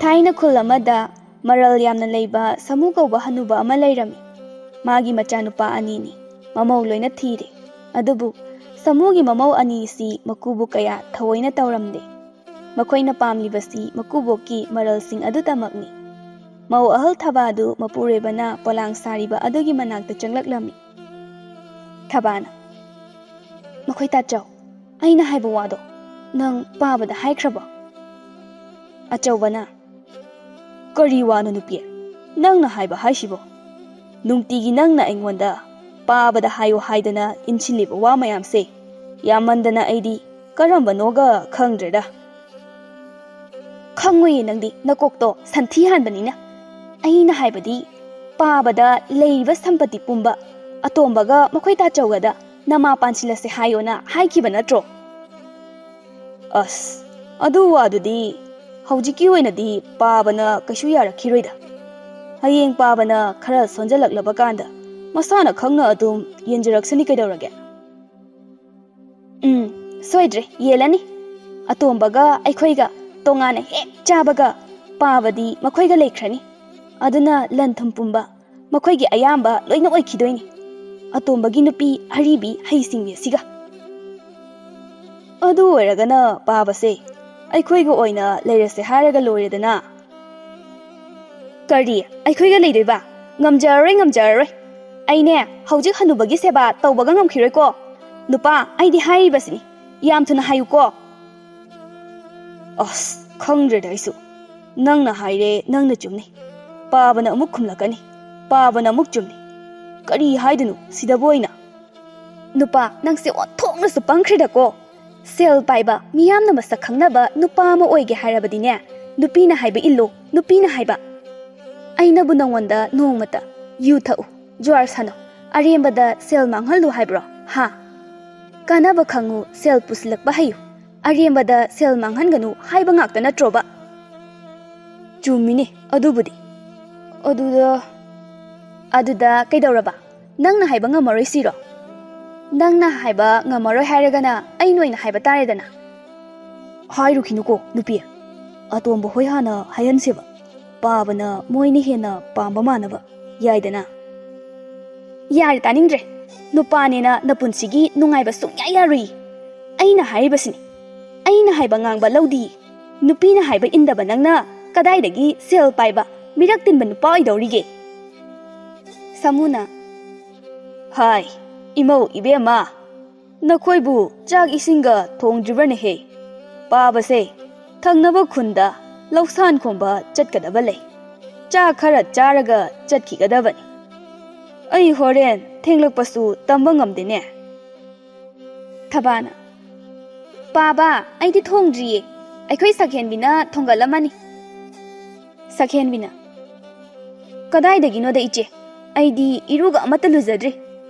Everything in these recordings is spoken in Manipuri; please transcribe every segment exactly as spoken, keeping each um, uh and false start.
ꯊꯥꯏꯅ ꯈꯨꯜ ꯑꯃꯗ ꯃꯔꯜ ꯌꯥꯝꯅ ꯂꯩꯕ ꯁꯥꯃꯨ ꯀꯧꯕ ꯍꯅꯨꯕ ꯑꯃ ꯂꯩꯔꯝꯃꯤ꯫ ꯃꯥꯒꯤ ꯃꯆꯥꯅꯨꯄꯥ ꯑꯅꯤꯅꯤ꯫ ꯃꯃꯧ ꯂꯣꯏꯅ ꯊꯤꯔꯦ꯫ ꯑꯗꯨꯕꯨ ꯁꯥꯃꯨꯒꯤ ꯃꯃꯧ ꯑꯅꯤꯁꯤ ꯃꯀꯨꯕꯣꯛ ꯀꯌꯥ ꯊꯑꯣꯏꯅ ꯇꯧꯔꯝꯗꯦ꯫ ꯃꯈꯣꯏꯅ ꯄꯥꯝꯂꯤꯕꯁꯤ ꯃꯀꯨꯕꯣꯛꯀꯤ ꯃꯔꯜꯁꯤꯡ ꯑꯗꯨꯇꯃꯛꯅꯤ꯫ ꯃꯧ ꯑꯍꯜ ꯊꯕꯥꯗꯨ ꯃꯄꯨꯔꯣꯏꯕꯅ ꯄꯣꯂꯥꯡ ꯁꯥꯔꯤꯕ ꯑꯗꯨꯒꯤ ꯃꯅꯥꯛꯇ ꯆꯪꯂꯛꯂꯝꯃꯤ꯫ ꯊꯕꯥꯅ, "ꯃꯈꯣꯏ ꯇꯥꯆꯧ, ꯑꯩꯅ ꯍꯥꯏꯕ ꯋꯥꯗꯣ ꯅꯪ ꯄꯥꯕꯗ ꯍꯥꯏꯈ꯭ꯔꯕꯣ?" ꯑꯆꯧꯕꯅ, "ꯀꯔꯤ ꯋꯥꯅꯣ ꯅꯨꯄꯤ? ꯅꯪꯅ ꯍꯥꯏꯕ ꯍꯥꯏꯁꯤꯕꯣ? ꯅꯨꯡꯇꯤꯒꯤ ꯅꯪꯅ ꯑꯩꯉꯣꯟꯗ ꯄꯥꯕꯗ ꯍꯥꯏꯌꯨ ꯍꯥꯏꯗꯅ ꯏꯟꯁꯤꯜꯂꯤꯕ ꯋꯥ ꯃꯌꯥꯝꯁꯦ ꯌꯥꯝꯃꯟꯗꯅ ꯑꯩꯗꯤ ꯀꯔꯝꯕꯅꯣꯒ ꯈꯪꯗ꯭ꯔꯦꯗ꯫" "ꯈꯪꯉꯣꯏꯌꯦ, ꯅꯪꯗꯤ ꯅꯀꯣꯛꯇꯣ ꯁꯟꯊꯤ ꯍꯥꯟꯕꯅꯤꯅ꯫ ꯑꯩꯅ ꯍꯥꯏꯕꯗꯤ ꯄꯥꯕꯗ ꯂꯩꯔꯤꯕ ꯁꯝꯄꯇꯤ ꯄꯨꯝꯕ ꯑꯇꯣꯝꯕꯒ ꯃꯈꯣꯏ ꯇꯥꯆꯧꯒꯗ ꯅꯃꯥ ꯄꯥꯟꯁꯤꯜꯂꯁꯦ ꯍꯥꯏꯌꯣꯅ ꯍꯥꯏꯈꯤꯕ ꯅꯠꯇ꯭ꯔꯣ?" "ꯑꯁ, ꯑꯗꯨ ꯋꯥꯗꯨꯗꯤ ꯍꯧꯖꯤꯛꯀꯤ ꯑꯣꯏꯅꯗꯤ ꯄꯥꯕꯅ ꯀꯩꯁꯨ ꯌꯥꯔꯛꯈꯤꯔꯣꯏꯗ꯫ ꯍꯌꯦꯡ ꯄꯥꯕꯅ ꯈꯔ ꯁꯣꯟꯖꯜꯂꯛꯂꯕ ꯀꯥꯟꯗ ꯃꯁꯥꯅ ꯈꯪꯅ ꯑꯗꯨꯝ ꯌꯦꯟꯖꯔꯛꯁꯅꯤ ꯀꯩꯗꯧꯔꯒꯦ?" "ꯎꯝ, ꯁꯣꯏꯗ꯭ꯔꯦ, ꯌꯦꯜꯂꯅꯤ꯫ ꯑꯇꯣꯝꯕꯒ ꯑꯩꯈꯣꯏꯒ ꯇꯣꯉꯥꯟꯅ ꯍꯦꯛ ꯆꯥꯕꯒ ꯄꯥꯕꯗꯤ ꯃꯈꯣꯏꯒ ꯂꯩꯈ꯭ꯔꯅꯤ꯫ ꯑꯗꯨꯅ ꯂꯟ ꯊꯨꯝ ꯄꯨꯝꯕ ꯃꯈꯣꯏꯒꯤ ꯑꯌꯥꯝꯕ ꯂꯣꯏꯅ ꯑꯣꯏꯈꯤꯗꯣꯏꯅꯤ꯫ ꯑꯇꯣꯝꯕꯒꯤ ꯅꯨꯄꯤ ꯑꯔꯤꯕꯤ ꯍꯩꯁꯤꯡꯕꯤ ꯑꯁꯤꯒ꯫ ꯑꯗꯨ ꯑꯣꯏꯔꯒꯅ ꯄꯥꯕꯁꯦ ꯑꯩꯈꯣꯏꯒ ꯑꯣꯏꯅ ꯂꯩꯔꯁꯦ ꯍꯥꯏꯔꯒ ꯂꯣꯏꯔꯦꯗꯅ꯫" "ꯀꯔꯤ? ꯑꯩꯈꯣꯏꯒ ꯂꯩꯗꯣꯏꯕ? ꯉꯝꯖꯔꯔꯣꯏ, ꯉꯝꯖꯔꯔꯣꯏ꯫ ꯑꯩꯅꯦ ꯍꯧꯖꯤꯛ ꯍꯅꯨꯕꯒꯤ ꯁꯦꯕꯥ ꯇꯧꯕꯒ ꯉꯝꯈꯤꯔꯣꯏꯀꯣ꯫ ꯅꯨꯄꯥ, ꯑꯩꯗꯤ ꯍꯥꯏꯔꯤꯕꯁꯤꯅꯤ, ꯌꯥꯝ ꯊꯨꯅ ꯍꯥꯏꯌꯨꯀꯣ꯫" "ꯑꯁ, ꯈꯪꯗ꯭ꯔꯦꯗ ꯑꯩꯁꯨ꯫ ꯅꯪꯅ ꯍꯥꯏꯔꯦ, ꯅꯪꯅ ꯆꯨꯝꯅꯤ꯫ ꯄꯥꯕꯅ ꯑꯃꯨꯛ ꯈꯨꯝꯂꯛꯀꯅꯤ, ꯄꯥꯕꯅ ꯑꯃꯨꯛ ꯆꯨꯝꯅꯤ꯫ ꯀꯔꯤ ꯍꯥꯏꯗꯣꯏꯅꯣ ꯁꯤꯗꯕꯨ ꯑꯩꯅ?" "ꯅꯨꯄꯥ, ꯅꯪꯁꯦ ꯑꯣꯟꯊꯣꯛꯅꯁꯨ ꯄꯪꯈ꯭ꯔꯦꯗꯀꯣ꯫ ꯁꯦꯜ ꯄꯥꯏꯕ, ꯃꯤꯌꯥꯝꯅ ꯃꯁꯛ ꯈꯪꯅꯕ ꯅꯨꯄꯥ ꯑꯃ ꯑꯣꯏꯒꯦ ꯍꯥꯏꯔꯕꯗꯤꯅꯦ, ꯅꯨꯄꯤꯅ ꯍꯥꯏꯕ ꯏꯜꯂꯨ, ꯅꯨꯄꯤꯅ ꯍꯥꯏꯕ꯫ ꯑꯩꯅꯕꯨ ꯅꯉꯣꯟꯗ ꯅꯣꯡꯃꯇ ꯌꯨ ꯊꯛꯎ, ꯖꯨꯋꯥꯔ ꯁꯥꯟꯅꯧ, ꯑꯔꯦꯝꯕꯗ ꯁꯦꯜ ꯃꯥꯡꯍꯜꯂꯨ ꯍꯥꯏꯕ꯭ꯔꯣ? ꯍꯥ? ꯀꯥꯟꯅꯕ ꯈꯪꯉꯨ, ꯁꯦꯜ ꯄꯨꯁꯤꯜꯂꯛꯄ ꯍꯩꯌꯨ, ꯑꯔꯦꯝꯕꯗ ꯁꯦꯜ ꯃꯥꯡꯍꯟꯒꯅꯨ ꯍꯥꯏꯕ ꯉꯥꯛꯇ ꯅꯠꯇ꯭ꯔꯣꯕ?" "ꯆꯨꯝꯃꯤꯅꯦ ꯑꯗꯨꯕꯨꯗꯤ꯫ ꯑꯗꯨꯗ" "ꯑꯗꯨꯗ ꯀꯩꯗꯧꯔꯕ? ꯅꯪꯅ ꯍꯥꯏꯕ ꯉꯝꯃꯔꯣꯏ ꯁꯤꯔꯣ? ꯅꯪꯅ ꯍꯥꯏꯕ ꯉꯝꯃꯔꯣꯏ ꯍꯥꯏꯔꯒꯅ ꯑꯩꯅ ꯑꯣꯏꯅ ꯍꯥꯏꯕ ꯇꯥꯔꯦꯗꯅ꯫" "ꯍꯥꯏꯔꯨꯈꯤꯅꯨꯀꯣ ꯅꯨꯄꯤ꯫ ꯑꯇꯣꯝꯕ ꯍꯣꯏ ꯍꯥꯟꯅ ꯍꯥꯏꯍꯟꯁꯦꯕ꯫ ꯄꯥꯕꯅ ꯃꯣꯏꯅ ꯍꯦꯟꯅ ꯄꯥꯝꯕ ꯃꯥꯟꯅꯕ꯫ ꯌꯥꯏꯗꯅ?" "ꯌꯥꯔꯦ, ꯇꯥꯅꯤꯡꯗ꯭ꯔꯦ꯫ ꯅꯨꯄꯥꯅꯦꯅ ꯅꯄꯨꯟꯁꯤꯒꯤ ꯅꯨꯡꯉꯥꯏꯕ ꯁꯨꯡꯌꯥ ꯌꯥꯔꯨꯏ꯫ ꯑꯩꯅ ꯍꯥꯏꯔꯤꯕꯁꯤꯅꯤ꯫ ꯑꯩꯅ ꯍꯥꯏꯕ ꯉꯥꯡꯕ ꯂꯧꯗꯤ꯫ ꯅꯨꯄꯤꯅ ꯍꯥꯏꯕ ꯏꯟꯗꯕ ꯅꯪꯅ ꯀꯗꯥꯏꯗꯒꯤ ꯁꯦꯜ ꯄꯥꯏꯕ, ꯃꯤꯔꯛ ꯇꯤꯟꯕ ꯅꯨꯄꯥ ꯑꯣꯏꯗꯧꯔꯤꯒꯦ?" ꯁꯥꯃꯨꯅ, "ꯍꯥꯏ, ꯏꯃꯧ ꯏꯕꯦꯝꯃ, ꯅꯈꯣꯏꯕꯨ ꯆꯥꯛ ꯏꯁꯤꯡꯒ ꯊꯣꯡꯗ꯭ꯔꯤꯕ꯭ꯔꯅꯦꯍꯦ? ꯄꯥꯕꯁꯦ ꯊꯪꯅꯕ ꯈꯨꯟꯗ ꯂꯧꯁꯥꯟ ꯈꯣꯝꯕ ꯆꯠꯀꯗꯕ ꯂꯩ꯫ ꯆꯥꯛ ꯈꯔ ꯆꯥꯔꯒ ꯆꯠꯈꯤꯒꯗꯕꯅꯤ꯫ ꯑꯩ ꯍꯣꯔꯦꯟ ꯊꯦꯡꯂꯛꯄꯁꯨ ꯇꯝꯕ ꯉꯝꯗꯦꯅꯦ꯫" ꯊꯕꯥꯅ, "ꯄꯥꯕ, ꯑꯩꯗꯤ ꯊꯣꯡꯗ꯭ꯔꯤꯌꯦ꯫ ꯑꯩꯈꯣꯏ ꯁꯛꯍꯦꯟꯕꯤꯅ ꯊꯣꯡꯒꯠꯂꯝꯃꯅꯤ꯫" ꯁꯛꯍꯦꯟꯕꯤꯅ, "ꯀꯗꯥꯏꯗꯒꯤꯅꯣꯗ ꯏꯆꯦ, ꯑꯩꯗꯤ ꯏꯔꯨꯒ ꯑꯃꯠꯇ ꯂꯨꯖꯗ꯭ꯔꯤ꯫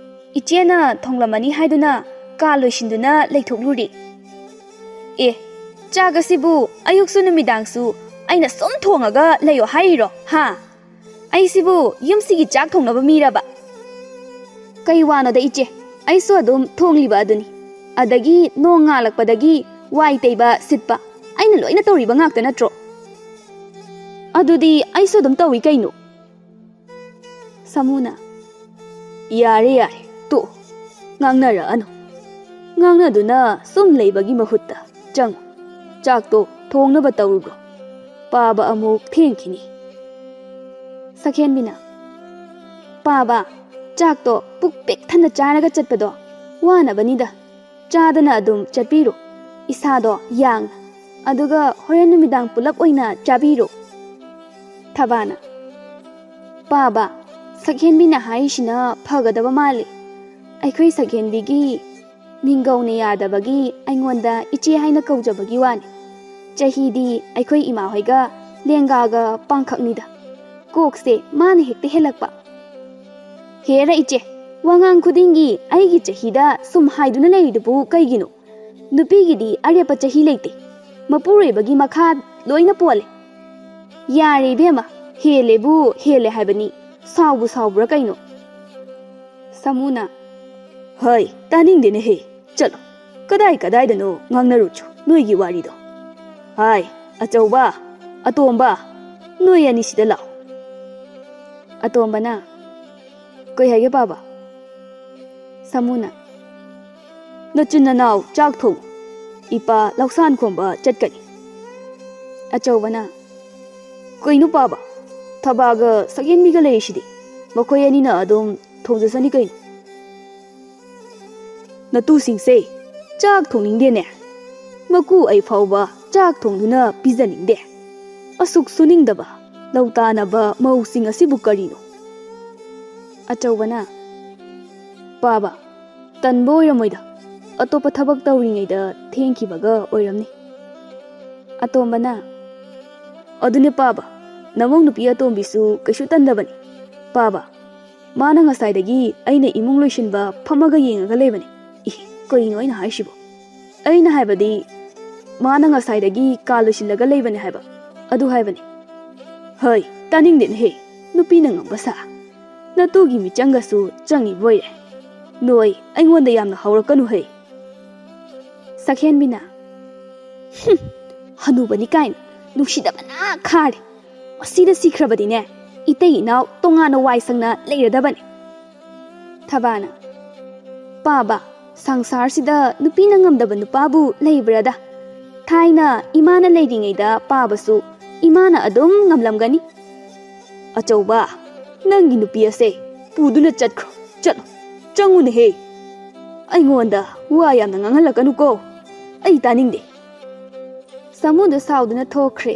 ꯏꯆꯦꯅ ꯊꯣꯡꯂꯝꯃꯅꯤ ꯍꯥꯏꯗꯨꯅ ꯀꯥ ꯂꯣꯏꯁꯤꯟꯗꯨꯅ ꯂꯩꯊꯣꯛꯂꯨꯔꯦ꯫ ꯑꯦ, ꯆꯥꯛ ꯑꯁꯤꯕꯨ ꯑꯌꯨꯛꯁꯨ ꯅꯨꯃꯤꯗꯥꯡꯁꯨ ꯑꯩꯅ ꯁꯨꯝ ꯊꯣꯡꯉꯒ ꯂꯩꯌꯣ ꯍꯥꯏꯔꯤꯔꯣ, ꯍꯥ? ꯑꯩꯁꯤꯕꯨ ꯌꯨꯝꯁꯤꯒꯤ ꯆꯥꯛ ꯊꯣꯡꯅꯕ ꯃꯤꯔꯕ?" "ꯀꯩ ꯋꯥꯅꯣꯗ ꯏꯆꯦ, ꯑꯩꯁꯨ ꯑꯗꯨꯝ ꯊꯣꯡꯂꯤꯕ ꯑꯗꯨꯅꯤ꯫ ꯑꯗꯒꯤ ꯅꯣꯡ ꯉꯥꯜꯂꯛꯄꯗꯒꯤ ꯋꯥꯏ ꯇꯩꯕ ꯁꯤꯠꯄ ꯑꯩꯅ ꯂꯣꯏꯅ ꯇꯧꯔꯤꯕ ꯉꯥꯛꯇ ꯅꯠꯇ꯭ꯔꯣ?" "ꯑꯗꯨꯗꯤ ꯑꯩꯁꯨ ꯑꯗꯨꯝ ꯇꯧꯏ ꯀꯩꯅꯣ꯫" ꯁꯥꯃꯨꯅ, "ꯌꯥꯔꯦ, ꯌꯥꯔꯦ, ꯇꯣꯛꯑꯣ꯫ ꯉꯥꯡꯅꯔꯛꯑꯅꯨ꯫ ꯉꯥꯡꯅꯗꯨꯅ ꯁꯨꯝ ꯂꯩꯕꯒꯤ ꯃꯍꯨꯠꯇ ꯆꯪꯉꯨ, ꯆꯥꯛꯇꯣ ꯊꯣꯡꯅꯕ ꯇꯧꯔꯨꯔꯣ꯫ ꯄꯥꯕ ꯑꯃꯨꯛ ꯊꯦꯡꯈꯤꯅꯤ꯫" ꯁꯛꯍꯦꯟꯕꯤꯅ, "ꯄꯥꯕ, ꯆꯥꯛꯇꯣ ꯄꯨꯛ ꯄꯤꯛ ꯊꯟꯅ ꯆꯥꯔꯒ ꯆꯠꯄꯗꯣ ꯋꯥꯅꯕꯅꯤꯗ꯫ ꯆꯥꯗꯅ ꯑꯗꯨꯝ ꯆꯠꯄꯤꯔꯣ, ꯏꯁꯥꯗꯣ ꯌꯥꯡꯅ꯫ ꯑꯗꯨꯒ ꯍꯣꯔꯦꯟ ꯅꯨꯃꯤꯗꯥꯡ ꯄꯨꯂꯞ ꯑꯣꯏꯅ ꯆꯥꯕꯤꯔꯣ꯫" ꯊꯕꯥꯅ, "ꯄꯥꯕ, ꯁꯛꯍꯦꯟꯕꯤꯅ ꯍꯥꯏꯔꯤꯁꯤꯅ ꯐꯒꯗꯕ ꯃꯥꯜꯂꯤ꯫ ꯑꯩꯈꯣꯏ ꯁꯛꯍꯦꯟꯕꯤꯒꯤ ꯃꯤꯡꯒꯧꯅ ꯌꯥꯗꯕꯒꯤ ꯑꯩꯉꯣꯟꯗ ꯏꯆꯦ ꯍꯥꯏꯅ ꯀꯧꯖꯕꯒꯤ ꯋꯥꯅꯤ꯫ ꯆꯍꯤꯗꯤ ꯑꯩꯈꯣꯏ ꯏꯃꯥ ꯍꯣꯏꯒ ꯂꯦꯡꯒꯥꯒ ꯄꯥꯡꯈꯛꯅꯤꯗ꯫ ꯀꯣꯛꯁꯦ ꯃꯥꯅ ꯍꯦꯛꯇ ꯍꯦꯜꯂꯛꯄ꯫" "ꯍꯦꯔ ꯏꯆꯦ, ꯋꯥꯉꯥꯡ ꯈꯨꯗꯤꯡꯒꯤ ꯑꯩꯒꯤ ꯆꯍꯤꯗ ꯁꯨꯝ ꯍꯥꯏꯗꯨꯅ ꯂꯩꯔꯤꯗꯨꯕꯨ ꯀꯩꯒꯤꯅꯣ? ꯅꯨꯄꯤꯒꯤꯗꯤ ꯑꯔꯦꯞꯄ ꯆꯍꯤ ꯂꯩꯇꯦ꯫ ꯃꯄꯨꯔꯣꯏꯕꯒꯤ ꯃꯈꯥ ꯂꯣꯏꯅ ꯄꯣꯜꯂꯦ꯫" "ꯌꯥꯔꯦ ꯏꯕꯦꯝꯃ, ꯍꯦꯜꯂꯦꯕꯨ ꯍꯦꯜꯂꯦ ꯍꯥꯏꯕꯅꯤ, ꯁꯥꯎꯕꯨ ꯁꯥꯎꯕ꯭ꯔꯥ ꯀꯩꯅꯣ?" ꯁꯥꯃꯨꯅ, "ꯍꯩ, ꯇꯥꯅꯤꯡꯗꯦꯅꯦꯍꯦ꯫ ꯆꯠꯂꯣ, ꯀꯗꯥꯏ ꯀꯗꯥꯏꯗꯅꯣ ꯉꯥꯡꯅꯔꯨꯆꯣ ꯅꯣꯏꯒꯤ ꯋꯥꯔꯤꯗꯣ꯫ ꯍꯥꯏ, "ꯑꯆꯧꯕ, ꯑꯇꯣꯝꯕ, ꯅꯣꯏ ꯑꯅꯤ ꯁꯤꯗ ꯂꯥꯛꯑꯣ꯫" ꯑꯇꯣꯝꯕꯅ, "ꯀꯩ ꯍꯥꯏꯒꯦ ꯄꯥꯕ?" ꯁꯥꯃꯨꯅ, "ꯅꯆꯤꯟ ꯅꯅꯥꯎ ꯆꯥꯛ ꯊꯣꯡ, ꯏꯄꯥ ꯂꯧꯁꯥꯟ ꯈꯣꯝꯕ ꯆꯠꯀꯅꯤ꯫" ꯑꯆꯧꯕꯅ, "ꯀꯩꯅꯣ ꯄꯥꯕ, ꯊꯕꯥꯒ ꯁꯛꯍꯦꯟꯕꯤꯒ ꯂꯩꯔꯤꯁꯤꯗꯤ, ꯃꯈꯣꯏ ꯑꯅꯤꯅ ꯑꯗꯨꯝ ꯊꯣꯡꯖꯁꯅꯤ ꯀꯩꯅꯣ꯫" "ꯅꯇꯨꯁꯤꯡꯁꯦ ꯆꯥꯛ ꯊꯣꯡꯅꯤꯡꯗꯦꯅꯦ꯫ ꯃꯀꯨ ꯑꯩ ꯐꯥꯎꯕ ꯆꯥꯛ ꯊꯣꯡꯗꯨꯅ ꯄꯤꯖꯅꯤꯡꯗꯦ꯫ ꯑꯁꯨꯛ ꯁꯨꯅꯤꯡꯗꯕ, ꯂꯧ ꯇꯥꯅꯕ ꯃꯧꯁꯤꯡ ꯑꯁꯤꯕꯨ ꯀꯔꯤꯅꯣ?" ꯑꯆꯧꯕꯅ, "ꯄꯥꯕ, ꯇꯟꯕ ꯑꯣꯏꯔꯝꯃꯣꯏꯗ, ꯑꯇꯣꯞꯄ ꯊꯕꯛ ꯇꯧꯔꯤꯉꯩꯗ ꯊꯦꯡꯈꯤꯕꯒ ꯑꯣꯏꯔꯝꯅꯤ꯫" ꯑꯇꯣꯝꯕꯅ, "ꯑꯗꯨꯅꯦ ꯄꯥꯕ, ꯅꯃꯧ ꯅꯨꯄꯤ ꯑꯇꯣꯝꯕꯤꯁꯨ ꯀꯩꯁꯨ ꯇꯟꯗꯕꯅꯤ꯫ ꯄꯥꯕ, ꯃꯥꯅ ꯉꯁꯥꯏꯗꯒꯤ ꯑꯩꯅ ꯏꯃꯨꯡ ꯂꯣꯏꯁꯤꯟꯕ ꯐꯝꯃꯒ ꯌꯦꯡꯉꯒ ꯂꯩꯕꯅꯤ꯫" "ꯏ, ꯀꯩꯅꯣ ꯑꯩꯅ ꯍꯥꯏꯁꯤꯕꯣ?" "ꯑꯩꯅ ꯍꯥꯏꯕꯗꯤ, ꯃꯥꯅ ꯉꯁꯥꯏꯗꯒꯤ ꯀꯥ ꯂꯣꯏꯁꯤꯜꯂꯒ ꯂꯩꯕꯅꯤ ꯍꯥꯏꯕ, ꯑꯗꯨ ꯍꯥꯏꯕꯅꯤ꯫" "ꯍꯩ, ꯇꯥꯅꯤꯡꯗꯦꯅꯦꯍꯦ, ꯅꯨꯄꯤꯅ ꯉꯝꯕ ꯁꯥ꯫ ꯅꯇꯨꯒꯤ ꯃꯤꯆꯪꯒꯁꯨ ꯆꯪꯉꯤꯕ ꯑꯣꯏꯔꯦ꯫ ꯅꯣꯏ ꯑꯩꯉꯣꯟꯗ ꯌꯥꯝꯅ ꯍꯧꯔꯛꯀꯅꯨ ꯍꯩ꯫" ꯁꯛꯍꯦꯟꯕꯤꯅ, "ꯍꯨꯝ, ꯍꯅꯨꯕꯅꯤ ꯀꯥꯏꯅ ꯅꯨꯡꯁꯤꯗꯕꯅ ꯈꯥꯔꯦ꯫ ꯃꯁꯤꯗ ꯁꯤꯈ꯭ꯔꯕꯗꯤꯅꯦ, ꯏꯇꯩ ꯏꯅꯥꯎ ꯇꯣꯉꯥꯟꯅ ꯋꯥꯏ ꯁꯪꯅ ꯂꯩꯔꯗꯕꯅꯤ꯫" ꯊꯕꯥꯅ, "ꯄꯥꯕ, ꯁꯪꯁꯥꯔꯁꯤꯗ ꯅꯨꯄꯤꯅ ꯉꯝꯗꯕ ꯅꯨꯄꯥꯕꯨ ꯂꯩꯕ꯭ꯔꯥꯗ? ꯊꯥꯏꯅ ꯏꯃꯥꯅ ꯂꯩꯔꯤꯉꯩꯗ ꯄꯥꯕꯁꯨ ꯏꯃꯥꯅ ꯑꯗꯨꯝ ꯉꯝꯂꯝꯒꯅꯤ꯫" "ꯑꯆꯧꯕ, ꯅꯪꯒꯤ ꯅꯨꯄꯤ ꯑꯁꯦ ꯄꯨꯗꯨꯅ ꯆꯠꯈ꯭ꯔꯣ, ꯆꯠꯂꯣ, ꯆꯪꯉꯨꯅꯦꯍꯦ꯫ ꯑꯩꯉꯣꯟꯗ ꯋꯥ ꯌꯥꯝꯅ ꯉꯥꯡꯍꯜꯂꯛꯀꯅꯨꯀꯣ, ꯑꯩ ꯇꯥꯅꯤꯡꯗꯦ꯫" ꯁꯥꯃꯨꯗꯨ ꯁꯥꯎꯗꯨꯅ ꯊꯣꯛꯈ꯭ꯔꯦ꯫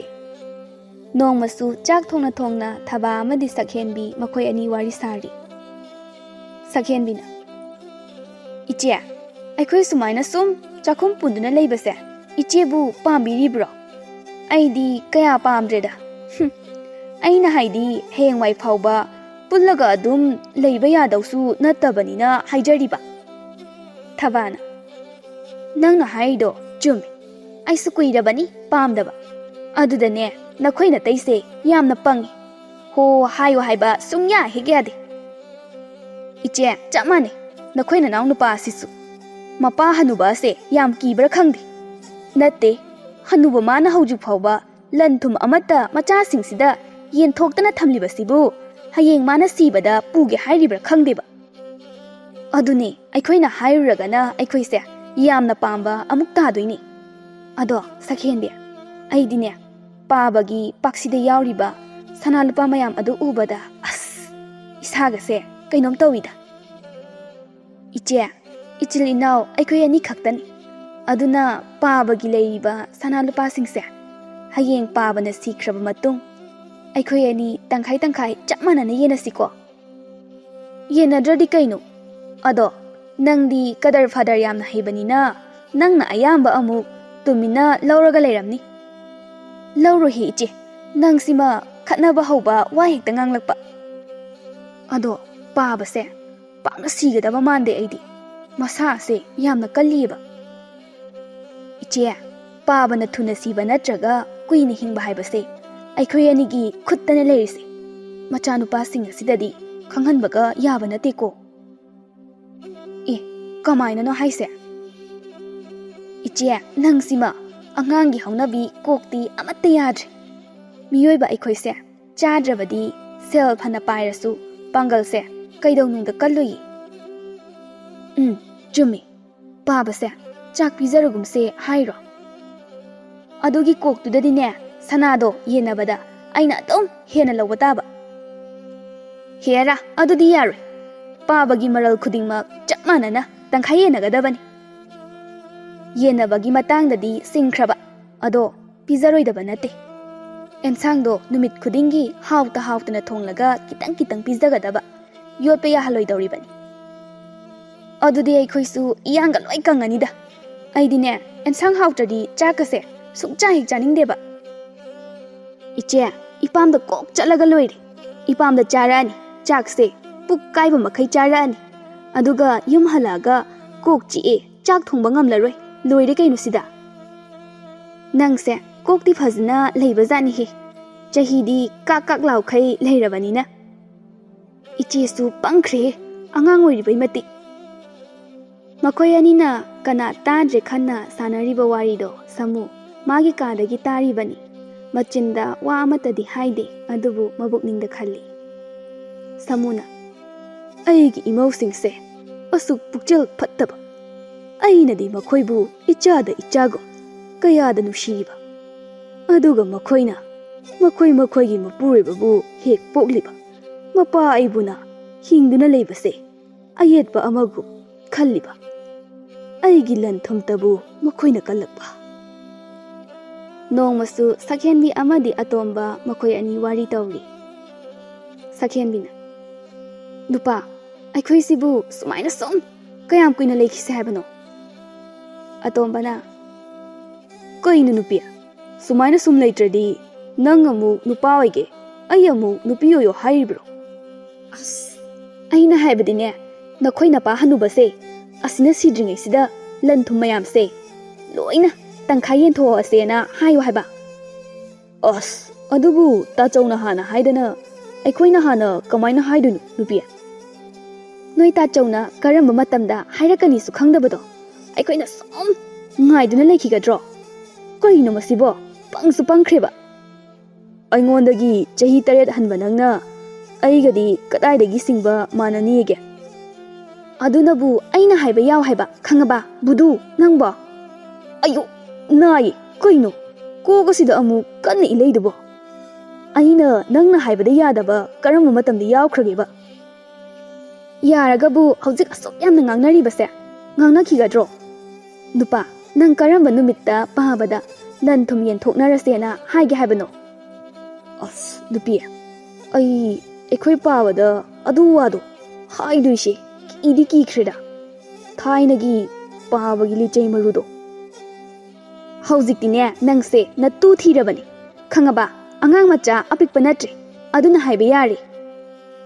ꯅꯣꯡꯃꯁꯨ ꯆꯥꯛ ꯊꯣꯡꯅ ꯊꯣꯡꯅ ꯊꯕꯥ ꯑꯃꯗꯤ ꯁꯛꯍꯦꯟꯕꯤ ꯃꯈꯣꯏ ꯑꯅꯤ ꯋꯥꯔꯤ ꯁꯥꯔꯤ꯫ ꯁꯛꯍꯦꯟꯕꯤꯅ, "ꯏꯆꯦ, ꯑꯩꯈꯣꯏ ꯁꯨꯃꯥꯏꯅ ꯁꯨꯝ ꯆꯥꯛꯈꯨꯝ ꯄꯨꯟꯗꯨꯅ ꯂꯩꯕꯁꯦ ꯏꯆꯦꯕꯨ ꯄꯥꯝꯕꯤꯔꯤꯕ꯭ꯔꯣ? ꯑꯩꯗꯤ ꯀꯌꯥ ꯄꯥꯝꯗ꯭ꯔꯦꯗ꯫ ꯍꯨꯝ, ꯑꯩꯅ ꯍꯥꯏꯗꯤ ꯍꯌꯦꯡꯋꯥꯏ ꯐꯥꯎꯕ ꯄꯨꯜꯂꯒ ꯑꯗꯨꯝ ꯂꯩꯕ ꯌꯥꯗꯧꯁꯨ ꯅꯠꯇꯕꯅꯤꯅ ꯍꯥꯏꯖꯔꯤꯕ꯫" ꯊꯕꯥꯅ, "ꯅꯪꯅ ꯍꯥꯏꯔꯤꯗꯣ ꯆꯨꯝꯃꯤ꯫ ꯑꯩꯁꯨ ꯀꯨꯏꯔꯕꯅꯤ ꯄꯥꯝꯗꯕ꯫ ꯑꯗꯨꯗꯅꯦ, ꯅꯈꯣꯏ ꯅꯇꯩꯁꯦ ꯌꯥꯝꯅ ꯄꯪꯉꯤ꯫ ꯍꯣ ꯍꯥꯏꯌꯣ ꯍꯥꯏꯕ ꯁꯨꯡꯌꯥ ꯍꯦꯛ ꯌꯥꯗꯦ꯫" "ꯏꯆꯦ, ꯆꯞ ꯃꯥꯟꯅꯩ꯫ ꯅꯈꯣꯏ ꯅꯅꯥꯎ ꯅꯨꯄꯥ ꯑꯁꯤꯁꯨ꯫ ꯃꯄꯥ ꯍꯅꯨꯕ ꯑꯁꯦ ꯌꯥꯝ ꯀꯤꯕ꯭ꯔꯥ ꯈꯪꯗꯦ꯫ ꯅꯠꯇꯦ, ꯍꯅꯨꯕ ꯃꯥꯅ ꯍꯧꯖꯤꯛ ꯐꯥꯎꯕ ꯂꯟ ꯊꯨꯝ ꯑꯃꯠꯇ ꯃꯆꯥꯁꯤꯡꯁꯤꯗ ꯌꯦꯟꯊꯣꯛꯇꯅ ꯊꯝꯂꯤꯕꯁꯤꯕꯨ ꯍꯌꯦꯡ ꯃꯥꯅ ꯁꯤꯕꯗ ꯄꯨꯒꯦ ꯍꯥꯏꯔꯤꯕ꯭ꯔꯥ ꯈꯪꯗꯦꯕ꯫ ꯑꯗꯨꯅꯦ ꯑꯩꯈꯣꯏꯅ ꯍꯥꯏꯔꯨꯔꯒꯅ ꯑꯩꯈꯣꯏꯁꯦ ꯌꯥꯝꯅ ꯄꯥꯝꯕ ꯑꯃꯨꯛ ꯇꯥꯗꯣꯏꯅꯤ꯫ ꯑꯗꯣ ꯁꯛꯍꯦꯟꯕꯤ, ꯑꯩꯗꯤꯅꯦ ꯄꯥꯕꯒꯤ ꯄꯥꯛꯁꯤꯗ ꯌꯥꯎꯔꯤꯕ ꯁꯅꯥ ꯂꯨꯄꯥ ꯃꯌꯥꯝ ꯑꯗꯨ ꯎꯕꯗ ꯑꯁ, ꯏꯁꯥꯒꯁꯦ ꯀꯩꯅꯣꯝ ꯇꯧꯏꯗ꯫ ꯏꯆꯦ, ꯏꯆꯤꯜ ꯏꯅꯥꯎ ꯑꯩꯈꯣꯏ ꯑꯅꯤ ꯈꯛꯇꯅꯤ꯫ ꯑꯗꯨꯅ ꯄꯥꯕꯒꯤ ꯂꯩꯔꯤꯕ ꯁꯅꯥ ꯂꯨꯄꯥꯁꯤꯡꯁꯦ ꯍꯌꯦꯡ ꯄꯥꯕꯅ ꯁꯤꯈ꯭ꯔꯕ ꯃꯇꯨꯡ ꯑꯩꯈꯣꯏ ꯑꯅꯤ ꯇꯪꯈꯥꯏ ꯇꯪꯈꯥꯏ ꯆꯞ ꯃꯥꯟꯅꯅ ꯌꯦꯟꯅꯁꯤꯀꯣ꯫ ꯌꯦꯟꯅꯗ꯭ꯔꯗꯤ ꯀꯩꯅꯣ? ꯑꯗꯣ ꯅꯪꯗꯤ ꯀꯗꯔ ꯐꯗꯔ ꯌꯥꯝꯅ ꯍꯩꯕꯅꯤꯅ ꯅꯪꯅ ꯑꯌꯥꯝꯕ ꯑꯃꯨꯛ ꯇꯨꯃꯤꯟꯅ ꯂꯧꯔꯒ ꯂꯩꯔꯝꯅꯤ꯫ ꯂꯧꯔꯣꯏꯍꯦ ꯏꯆꯦ, ꯅꯪꯁꯤꯃ ꯈꯠꯅꯕ ꯍꯧꯕ ꯋꯥ ꯍꯦꯛꯇ ꯉꯥꯡꯂꯛꯄ꯫ ꯑꯗꯣ ꯄꯥꯕꯁꯦ ꯄꯥꯛꯅ ꯁꯤꯒꯗꯕ ꯃꯥꯟꯗꯦ ꯑꯩꯗꯤ꯫ ꯃꯁꯥꯁꯦ ꯌꯥꯝꯅ ꯀꯜꯂꯤꯑꯕ꯫ ꯏꯆꯦ, ꯄꯥꯕꯅ ꯊꯨꯅ ꯁꯤꯕ ꯅꯠꯇ꯭ꯔꯒ ꯀꯨꯏꯅ ꯍꯤꯡꯕ ꯍꯥꯏꯕꯁꯦ ꯑꯩꯈꯣꯏ ꯑꯅꯤꯒꯤ ꯈꯨꯠꯇꯅ ꯂꯩꯔꯤꯁꯦ꯫ ꯃꯆꯥꯅꯨꯄꯥꯁꯤꯡ ꯑꯁꯤꯗꯗꯤ ꯈꯪꯍꯟꯕꯒ ꯌꯥꯕ ꯅꯠꯇꯦꯀꯣ꯫ ꯑꯦ, ꯀꯃꯥꯏꯅꯅꯣ ꯍꯥꯏꯁꯦ? ꯏꯆꯦ, ꯅꯪꯁꯤꯃ ꯑꯉꯥꯡꯒꯤ ꯍꯧꯅꯕꯤ ꯀꯣꯛꯇꯤ ꯑꯃꯠꯇ ꯌꯥꯗ꯭ꯔꯦ꯫ ꯃꯤꯑꯣꯏꯕ ꯑꯩꯈꯣꯏꯁꯦ ꯆꯥꯗ꯭ꯔꯕꯗꯤ ꯁꯦꯜ ꯐꯅ ꯄꯥꯏꯔꯁꯨ ꯄꯥꯡꯒꯜꯁꯦ ꯀꯩꯗꯧꯅꯨꯡꯗ ꯀꯜꯂꯨꯏ꯫ ꯎꯝ, ꯆꯨꯝꯃꯤ꯫ ꯄꯥꯕꯁꯦ ꯆꯥꯛ ꯄꯤꯖꯔꯒꯨꯝꯁꯦ ꯍꯥꯏꯔꯣ? ꯑꯗꯨꯒꯤ ꯀꯣꯛꯇꯨꯗꯗꯤꯅꯦ, ꯁꯅꯥꯗꯣ ꯌꯦꯟꯅꯕꯗ ꯑꯩꯅ ꯑꯗꯨꯝ ꯍꯦꯟꯅ ꯂꯧꯕ ꯇꯥꯕ꯫ ꯍꯦꯔꯥ, ꯑꯗꯨꯗꯤ ꯌꯥꯔꯣꯏ꯫ ꯄꯥꯕꯒꯤ ꯃꯔꯜ ꯈꯨꯗꯤꯡꯃꯛ ꯆꯞ ꯃꯥꯟꯅꯅ ꯇꯪꯈꯥꯏ ꯌꯦꯟꯅꯒꯗꯕꯅꯤ꯫ ꯌꯦꯟꯅꯕꯒꯤ ꯃꯇꯥꯡꯗꯗꯤ ꯁꯤꯡꯈ꯭ꯔꯕ, ꯑꯗꯣ ꯄꯤꯖꯔꯣꯏꯗꯕ ꯅꯠꯇꯦ꯫ ꯑꯦꯟꯁꯥꯡꯗꯣ ꯅꯨꯃꯤꯠ ꯈꯨꯗꯤꯡꯒꯤ ꯍꯥꯎꯇ ꯍꯥꯎꯇꯅ ꯊꯣꯡꯂꯒ ꯈꯤꯇꯪ ꯈꯤꯇꯪ ꯄꯤꯖꯒꯗꯕ, ꯌꯣꯠꯄ ꯌꯥꯍꯜꯂꯣꯏꯗꯧꯔꯤꯕꯅꯤ꯫ ꯑꯗꯨꯗꯤ ꯑꯩꯈꯣꯏꯁꯨ ꯏꯌꯥꯡꯒ ꯂꯣꯏ ꯀꯪꯉꯅꯤꯗ꯫ ꯑꯩꯗꯤꯅꯦ, ꯑꯦꯟꯁꯥꯡ ꯍꯥꯎꯇ꯭ꯔꯗꯤ ꯆꯥꯛꯀꯁꯦ ꯁꯨꯡꯆꯥ ꯍꯦꯛ ꯆꯥꯅꯤꯡꯗꯦꯕ꯫ ꯏꯆꯦ, ꯏꯄꯥꯝꯗ ꯀꯣꯛ ꯆꯠꯂꯒ ꯂꯣꯏꯔꯦ꯫ ꯏꯄꯥꯝꯗ ꯆꯥꯔꯛꯑꯅꯤ, ꯆꯥꯛꯁꯦ ꯄꯨꯛ ꯀꯥꯏꯕ ꯃꯈꯩ ꯆꯥꯔꯛꯑꯅꯤ꯫ ꯑꯗꯨꯒ ꯌꯨꯝ ꯍꯜꯂꯛꯑꯒ ꯀꯣꯛ ꯆꯤꯛꯑꯦ, ꯆꯥꯛ ꯊꯣꯡꯕ ꯉꯝꯂꯔꯣꯏ, ꯂꯣꯏꯔꯦ ꯀꯩꯅꯣ ꯁꯤꯗ꯫ ꯅꯪꯁꯦ ꯀꯣꯛꯇꯤ ꯐꯖꯅ ꯂꯩꯕꯖꯥꯠꯅꯤꯍꯦ꯫ ꯆꯍꯤꯗꯤ ꯀꯥꯛ ꯀꯥꯛ ꯂꯥꯎꯈꯩ ꯂꯩꯔꯕꯅꯤꯅ꯫ ꯏꯆꯦꯁꯨ ꯄꯪꯈ꯭ꯔꯦꯍꯦ, ꯑꯉꯥꯡ ꯑꯣꯏꯔꯤꯕꯩ ꯃꯇꯤꯛ꯫ ꯃꯈꯣꯏ ꯑꯅꯤꯅ ꯀꯅꯥ ꯇꯥꯗ꯭ꯔꯦ ꯈꯟꯅ ꯁꯥꯟꯅꯔꯤꯕ ꯋꯥꯔꯤꯗꯣ ꯁꯥꯃꯨ ꯃꯥꯒꯤ ꯀꯥꯗꯒꯤ ꯇꯥꯔꯤꯕꯅꯤ꯫ ꯃꯆꯤꯟꯗ ꯋꯥ ꯑꯃꯠꯇꯗꯤ ꯍꯥꯏꯗꯦ, ꯑꯗꯨꯕꯨ ꯃꯕꯨꯛꯅꯤꯡꯗ ꯈꯜꯂꯤ꯫ ꯁꯥꯃꯨꯅ, "ꯑꯩꯒꯤ ꯏꯃꯧꯁꯤꯡꯁꯦ ꯑꯁꯨꯛ ꯄꯨꯛꯆꯦꯜ ꯐꯠꯇꯕ, ꯑꯩꯅꯗꯤ ꯃꯈꯣꯏꯕꯨ ꯏꯆꯥꯗ ꯏꯆꯥꯒꯨꯝ ꯀꯌꯥꯗ ꯅꯨꯡꯁꯤꯔꯤꯕ, ꯑꯗꯨꯒ ꯃꯈꯣꯏꯅ ꯃꯈꯣꯏ ꯃꯈꯣꯏꯒꯤ ꯃꯄꯨꯔꯣꯏꯕꯕꯨ ꯍꯦꯛ ꯄꯣꯛꯂꯤꯕ ꯃꯄꯥ ꯑꯩꯕꯨꯅ ꯍꯤꯡꯗꯨꯅ ꯂꯩꯕꯁꯦ ꯑꯌꯦꯠꯄ ꯑꯃꯒꯨꯝ ꯈꯜꯂꯤꯕ꯫ ꯑꯩꯒꯤ ꯂꯟ ꯊꯨꯝꯇꯕꯨ ꯃꯈꯣꯏꯅ ꯀꯜꯂꯛꯄ"꯫ ꯅꯣꯡꯃꯁꯨ ꯁꯛꯍꯦꯟꯕꯤ ꯑꯃꯗꯤ ꯑꯇꯣꯝꯕ ꯃꯈꯣꯏ ꯑꯅꯤ ꯋꯥꯔꯤ ꯇꯧꯔꯤ꯫ ꯁꯛꯍꯦꯟꯕꯤꯅ, "ꯅꯨꯄꯥ, ꯑꯩꯈꯣꯏꯁꯤꯕꯨ ꯁꯨꯃꯥꯏꯅ ꯁꯨꯝ ꯀꯌꯥꯝ ꯀꯨꯏꯅ ꯂꯩꯈꯤꯁꯦ ꯍꯥꯏꯕꯅꯣ?" ꯑꯇꯣꯝꯕꯅ, "ꯀꯩꯅꯣ ꯅꯨꯄꯤ, ꯁꯨꯃꯥꯏꯅ ꯁꯨꯝ ꯂꯩꯇ꯭ꯔꯗꯤ ꯅꯪ ꯑꯃꯨꯛ ꯅꯨꯄꯥ ꯑꯣꯏꯒꯦ, ꯑꯩ ꯑꯃꯨꯛ ꯅꯨꯄꯤ ꯑꯣꯏꯌꯣ ꯍꯥꯏꯔꯤꯕ꯭ꯔꯣ?" "ꯑꯁ, ꯑꯩꯅ ꯍꯥꯏꯕꯗꯤꯅꯦ, ꯅꯈꯣꯏ ꯅꯄꯥ ꯍꯅꯨꯕꯁꯦ ꯑꯁꯤꯅ ꯁꯤꯗ꯭ꯔꯤꯉꯩꯁꯤꯗ ꯂꯟ ꯊꯨꯝ ꯃꯌꯥꯝꯁꯦ ꯂꯣꯏꯅ ꯇꯪꯈꯥꯏ ꯌꯦꯟꯊꯣꯛꯑꯁꯦꯅ ꯍꯥꯏꯌꯨ ꯍꯥꯏꯕ"꯫ "ꯑꯁ, ꯑꯗꯨꯕꯨ ꯇꯥꯆꯧꯅ ꯍꯥꯟꯅ ꯍꯥꯏꯗꯅ ꯑꯩꯈꯣꯏꯅ ꯍꯥꯟꯅ ꯀꯃꯥꯏꯅ ꯍꯥꯏꯗꯣꯏꯅꯣ ꯅꯨꯄꯤ?" "ꯅꯣꯏ ꯇꯥꯆꯧꯅ ꯀꯔꯝꯕ ꯃꯇꯝꯗ ꯍꯥꯏꯔꯛꯀꯅꯤꯁꯨ ꯈꯪꯗꯕꯗꯣ ꯑꯩꯈꯣꯏꯅ ꯁꯨꯝ ꯉꯥꯏꯗꯨꯅ ꯂꯩꯈꯤꯒꯗ꯭ꯔꯣ? ꯀꯩꯅꯣ ꯃꯁꯤꯕꯣ? ꯄꯪꯁꯨ ꯄꯪꯈ꯭ꯔꯦꯕ꯫ ꯑꯩꯉꯣꯟꯗꯒꯤ ꯆꯍꯤ ꯇꯔꯦꯠ ꯍꯟꯕ ꯅꯪꯅ ꯑꯩꯒꯗꯤ ꯀꯗꯥꯏꯗꯒꯤ ꯁꯤꯡꯕ ꯃꯥꯟꯅꯅꯤꯒꯦ?" "ꯑꯗꯨꯅꯕꯨ ꯑꯩꯅ ꯍꯥꯏꯕ ꯌꯥꯎ ꯍꯥꯏꯕ, ꯈꯪꯉꯕ ꯕꯨꯗꯨ ꯅꯪꯕꯣ?" "ꯑꯌꯣ, ꯅꯥꯏ, ꯀꯩꯅꯣ? ꯀꯣꯛ ꯑꯁꯤꯗ ꯑꯃꯨꯛ ꯀꯟꯅ ꯏꯂꯩꯗꯨꯕꯣ? ꯑꯩꯅ ꯅꯪꯅ ꯍꯥꯏꯕꯗ ꯌꯥꯗꯕ ꯀꯔꯝꯕ ꯃꯇꯝꯗ ꯌꯥꯎꯈ꯭ꯔꯒꯦꯕ?" "ꯌꯥꯔꯒꯕꯨ ꯍꯧꯖꯤꯛ ꯑꯁꯨꯛ ꯌꯥꯝꯅ ꯉꯥꯡꯅꯔꯤꯕꯁꯦ ꯉꯥꯡꯅꯈꯤꯒꯗ꯭ꯔꯣ? ꯅꯨꯄꯥ, ꯅꯪ ꯀꯔꯝꯕ ꯅꯨꯃꯤꯠꯇ ꯄꯥꯕꯗ ꯂꯟ ꯊꯨꯝ ꯌꯦꯟꯊꯣꯛꯅꯔꯁꯦꯅ ꯍꯥꯏꯒꯦ ꯍꯥꯏꯕꯅꯣ?" "ꯑꯁ, ꯅꯨꯄꯤ, ꯑꯩ, ꯑꯩꯈꯣꯏ ꯄꯥꯕꯗ ꯑꯗꯨ ꯋꯥꯗꯣ ꯍꯥꯏꯗꯣꯏꯁꯦ ꯀꯤꯗꯤ ꯀꯤꯈ꯭ꯔꯦꯗ꯫ ꯊꯥꯏꯅꯒꯤ ꯄꯥꯕꯒꯤ ꯂꯤꯆꯩ ꯃꯔꯨꯗꯣ꯫ ꯍꯧꯖꯤꯛꯇꯤꯅꯦ, ꯅꯪꯁꯦ ꯅꯇꯨ ꯊꯤꯔꯕꯅꯤ, ꯈꯪꯉꯕ? ꯑꯉꯥꯡ ꯃꯆꯥ ꯑꯄꯤꯛꯄ ꯅꯠꯇ꯭ꯔꯦ, ꯑꯗꯨꯅ ꯍꯥꯏꯕ ꯌꯥꯔꯦ꯫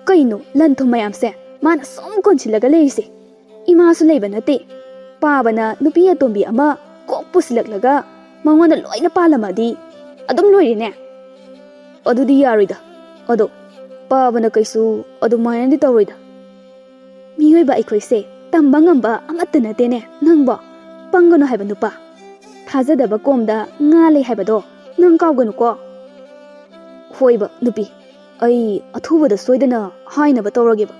ꯀꯩꯅꯣ ꯂꯟ ꯊꯨꯝ ꯃꯌꯥꯝꯁꯦ ꯃꯥꯅ ꯁꯨꯝ ꯀꯣꯟꯁꯤꯜꯂꯒ ꯂꯩꯔꯤꯁꯦ? ꯏꯃꯥꯁꯨ ꯂꯩꯕ ꯅꯠꯇꯦ꯫ ꯄꯥꯕꯅ ꯅꯨꯄꯤ ꯑꯇꯣꯝꯕꯤ ꯑꯃ ꯀꯣꯛ ꯄꯨꯁꯤꯜꯂꯛꯂꯒ ꯃꯉꯣꯟꯗ ꯂꯣꯏꯅ ꯄꯥꯜꯂꯝꯃꯗꯤ ꯑꯗꯨꯝ ꯂꯣꯏꯔꯦꯅꯦ꯫ ꯑꯗꯨꯗꯤ ꯌꯥꯔꯣꯏꯗ꯫ ꯑꯗꯣ ꯄꯥꯕꯅ ꯀꯩꯁꯨ ꯑꯗꯨꯃꯥꯏꯅꯗꯤ ꯇꯧꯔꯣꯏꯗ꯫ ꯃꯤꯑꯣꯏꯕ ꯑꯩꯈꯣꯏꯁꯦ ꯇꯝꯕ ꯉꯝꯕ ꯑꯃꯠꯇ ꯅꯠꯇꯦꯅꯦ ꯅꯪꯕꯣ꯫ ꯄꯪꯒꯅꯨ ꯍꯥꯏꯕ ꯅꯨꯄꯥ꯫ ꯊꯥꯖꯗꯕ ꯀꯣꯝꯗ ꯉꯥ ꯂꯩ ꯍꯥꯏꯕꯗꯣ ꯅꯪ ꯀꯥꯎꯒꯅꯨꯀꯣ꯫ ꯍꯣꯏꯕ ꯅꯨꯄꯤ, ꯑꯩ ꯑꯊꯨꯕꯗ ꯁꯣꯏꯗꯅ ꯍꯥꯏꯅꯕ ꯇꯧꯔꯒꯦꯕ꯫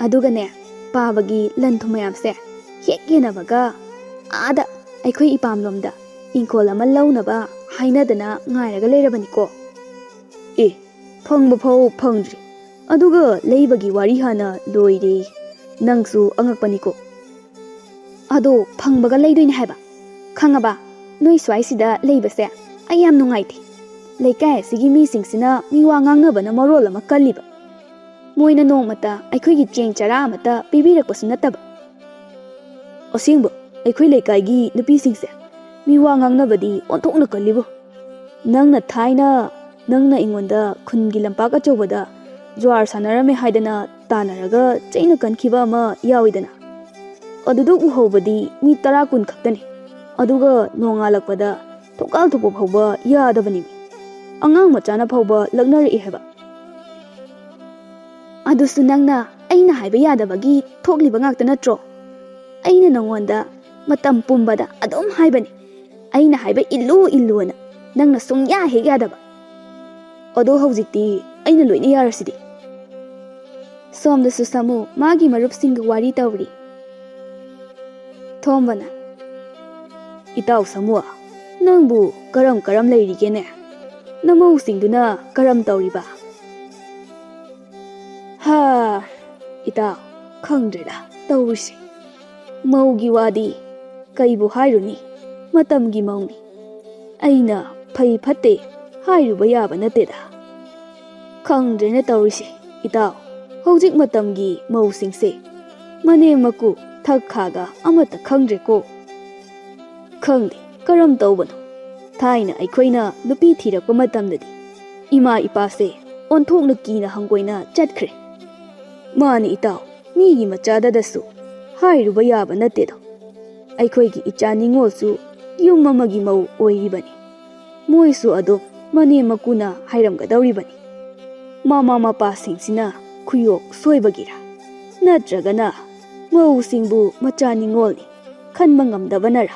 ꯑꯗꯨꯒꯅꯦ, ꯄꯥꯕꯒꯤ ꯂꯟ ꯊꯨꯝ ꯃꯌꯥꯝꯁꯦ ꯍꯦꯛ ꯌꯦꯟꯅꯕꯒ ꯑꯥꯗ ꯑꯩꯈꯣꯏ ꯏꯄꯥꯝꯂꯣꯝꯗ ꯏꯪꯈꯣꯜ ꯑꯃ ꯂꯧꯅꯕ ꯍꯥꯏꯅꯗꯅ ꯉꯥꯏꯔꯒ ꯂꯩꯔꯕꯅꯤꯀꯣ꯫ ꯑꯦ, ꯐꯪꯕ ꯐꯥꯎ ꯐꯪꯗ꯭ꯔꯤ, ꯑꯗꯨꯒ ꯂꯩꯕꯒꯤ ꯋꯥꯔꯤ ꯍꯥꯟꯅ ꯂꯣꯏꯔꯦ꯫ ꯅꯪꯁꯨ ꯑꯉꯛꯄꯅꯤꯀꯣ꯫ ꯑꯗꯣ ꯐꯪꯕꯒ ꯂꯩꯗꯣꯏꯅꯦ ꯍꯥꯏꯕ꯫ ꯈꯪꯉꯕ? ꯅꯣꯏ ꯁ꯭ꯋꯥꯏꯁꯤꯗ ꯂꯩꯕꯁꯦ ꯑꯩ ꯌꯥꯝ ꯅꯨꯡꯉꯥꯏꯇꯦ꯫ ꯂꯩꯀꯥꯏ ꯑꯁꯤꯒꯤ ꯃꯤꯁꯤꯡꯁꯤꯅ ꯃꯤꯋꯥ ꯉꯥꯡꯅꯕꯅ ꯃꯔꯣꯜ ꯑꯃ ꯀꯜꯂꯤꯕ꯫ ꯃꯣꯏꯅ ꯅꯣꯡꯃꯇ ꯑꯩꯈꯣꯏꯒꯤ ꯆꯦꯡ ꯆꯔꯥ ꯑꯃꯠꯇ ꯄꯤꯕꯤꯔꯛꯄꯁꯨ ꯅꯠꯇꯕ꯫ ꯑꯁꯦꯡꯕ, ꯑꯩꯈꯣꯏ ꯂꯩꯀꯥꯏꯒꯤ ꯅꯨꯄꯤꯁꯤꯡꯁꯦ ꯃꯤꯋꯥ ꯉꯥꯡꯅꯕꯗꯤ ꯑꯣꯟꯊꯣꯛꯅ ꯀꯜꯂꯤꯕꯣ꯫ ꯅꯪꯅ ꯊꯥꯏꯅ ꯅꯪꯅ ꯑꯩꯉꯣꯟꯗ ꯈꯨꯟꯒꯤ ꯂꯝꯄꯥꯛ ꯑꯆꯧꯕꯗ ꯖ꯭ꯋꯥꯔ ꯁꯥꯟꯅꯔꯝꯃꯦ ꯍꯥꯏꯗꯅ ꯇꯥꯟꯅꯔꯒ ꯆꯩꯅ ꯀꯟꯈꯤꯕ ꯑꯃ ꯌꯥꯎꯏꯗꯅ, ꯑꯗꯨꯗ ꯎꯍꯧꯕꯗꯤ ꯃꯤ ꯇꯔꯥ ꯀꯨꯟ ꯈꯛꯇꯅꯤ꯫ ꯑꯗꯨꯒ ꯅꯣꯡꯉꯥꯜꯂꯛꯄꯗ ꯊꯣꯡꯀꯥꯜ ꯊꯣꯛꯄ ꯐꯥꯎꯕ ꯌꯥꯗꯕꯅꯤ꯫ ꯑꯉꯥꯡ ꯃꯆꯥꯅ ꯐꯥꯎꯕ ꯂꯛꯅꯔꯛꯏ ꯍꯥꯏꯕ꯫ ꯑꯗꯨꯁꯨ ꯅꯪꯅ ꯑꯩꯅ ꯍꯥꯏꯕ ꯌꯥꯗꯕꯒꯤ ꯊꯣꯛꯂꯤꯕ ꯉꯥꯛꯇ ꯅꯠꯇ꯭ꯔꯣ? ꯑꯩꯅ ꯅꯉꯣꯟꯗ ꯃꯇꯝ ꯄꯨꯝꯕꯗ ꯑꯗꯨꯝ ꯍꯥꯏꯕꯅꯤ, ꯑꯩꯅ ꯍꯥꯏꯕ ꯏꯜꯂꯨ ꯏꯜꯂꯨꯅ꯫ ꯅꯪꯅ ꯁꯨꯡꯌꯥ ꯍꯦꯛ ꯌꯥꯗꯕ꯫ ꯑꯗꯣ ꯍꯧꯖꯤꯛꯇꯤ ꯑꯩꯅ ꯂꯣꯏꯅ ꯌꯥꯔꯁꯤꯗꯤ꯫ ꯁꯣꯝꯗꯁꯨ ꯁꯥꯃꯨ ꯃꯥꯒꯤ ꯃꯔꯨꯞꯁꯤꯡꯒ ꯋꯥꯔꯤ ꯇꯧꯔꯤ꯫ ꯊꯣꯝꯕꯅ, "ꯏꯇꯥꯎ ꯁꯥꯃꯨ, ꯅꯪꯕꯨ ꯀꯔꯝ ꯀꯔꯝ ꯂꯩꯔꯤꯒꯦꯅꯦ? ꯅꯃꯧꯁꯤꯡꯗꯨꯅ ꯀꯔꯝ ꯇꯧꯔꯤꯕ?" "ꯍꯥ, ꯏꯇꯥꯎ, ꯈꯪꯗ꯭ꯔꯦꯗ ꯇꯧꯔꯤꯁꯦ꯫ ꯃꯧꯒꯤ ꯋꯥꯗꯤ ꯀꯩꯕꯨ ꯍꯥꯏꯔꯨꯅꯤ, ꯃꯇꯝꯒꯤ ꯃꯧꯅꯤ꯫ ꯑꯩꯅ ꯐꯩ ꯐꯠꯇꯦ ꯍꯥꯏꯔꯨꯕ ꯌꯥꯕ ꯅꯠꯇꯦꯗ꯫ ꯈꯪꯗ꯭ꯔꯦꯅꯦ ꯇꯧꯔꯤꯁꯦ, ꯏꯇꯥꯎ, ꯍꯧꯖꯤꯛ ꯃꯇꯝꯒꯤ ꯃꯧꯁꯤꯡꯁꯦ ꯃꯅꯦꯝ ꯃꯀꯨ ꯊꯛ ꯈꯥꯒ ꯑꯃꯠꯇ ꯈꯪꯗ꯭ꯔꯦꯀꯣ꯫ ꯈꯪꯗꯦ ꯀꯔꯝ ꯇꯧꯕꯅꯣ꯫ ꯊꯥꯏꯅ ꯑꯩꯈꯣꯏꯅ ꯅꯨꯄꯤ ꯊꯤꯔꯛꯄ ꯃꯇꯝꯗꯗꯤ ꯏꯃꯥ ꯏꯄꯥꯁꯦ ꯑꯣꯟꯊꯣꯛꯅ ꯀꯤꯅ ꯍꯪꯒꯣꯏꯅ ꯆꯠꯈ꯭ꯔꯦ꯫ ꯃꯥꯅꯤ ꯏꯇꯥꯎ, ꯃꯤꯒꯤ ꯃꯆꯥꯗꯗꯁꯨ ꯍꯥꯏꯔꯨꯕ ꯌꯥꯕ ꯅꯠꯇꯦꯗꯣ꯫ ꯑꯩꯈꯣꯏꯒꯤ ꯏꯆꯥ ꯅꯤꯉꯣꯜꯁꯨ ꯌꯨꯝ ꯑꯃꯒꯤ ꯃꯧ ꯑꯣꯏꯔꯤꯕꯅꯤ꯫ ꯃꯣꯏꯁꯨ ꯑꯗꯨꯝ ꯃꯅꯦꯝ ꯃꯀꯨꯅ ꯍꯥꯏꯔꯝꯒꯗꯧꯔꯤꯕꯅꯤ꯫ ꯃꯃꯥ ꯃꯄꯥꯁꯤꯡꯁꯤꯅ ꯈꯨꯌꯣꯛ ꯁꯣꯏꯕꯒꯤꯔ, ꯅꯠꯇ꯭ꯔꯒꯅ ꯃꯧꯁꯤꯡꯕꯨ ꯃꯆꯥ ꯅꯤꯉꯣꯜꯅꯤ ꯈꯟꯕ ꯉꯝꯗꯕꯅꯔ?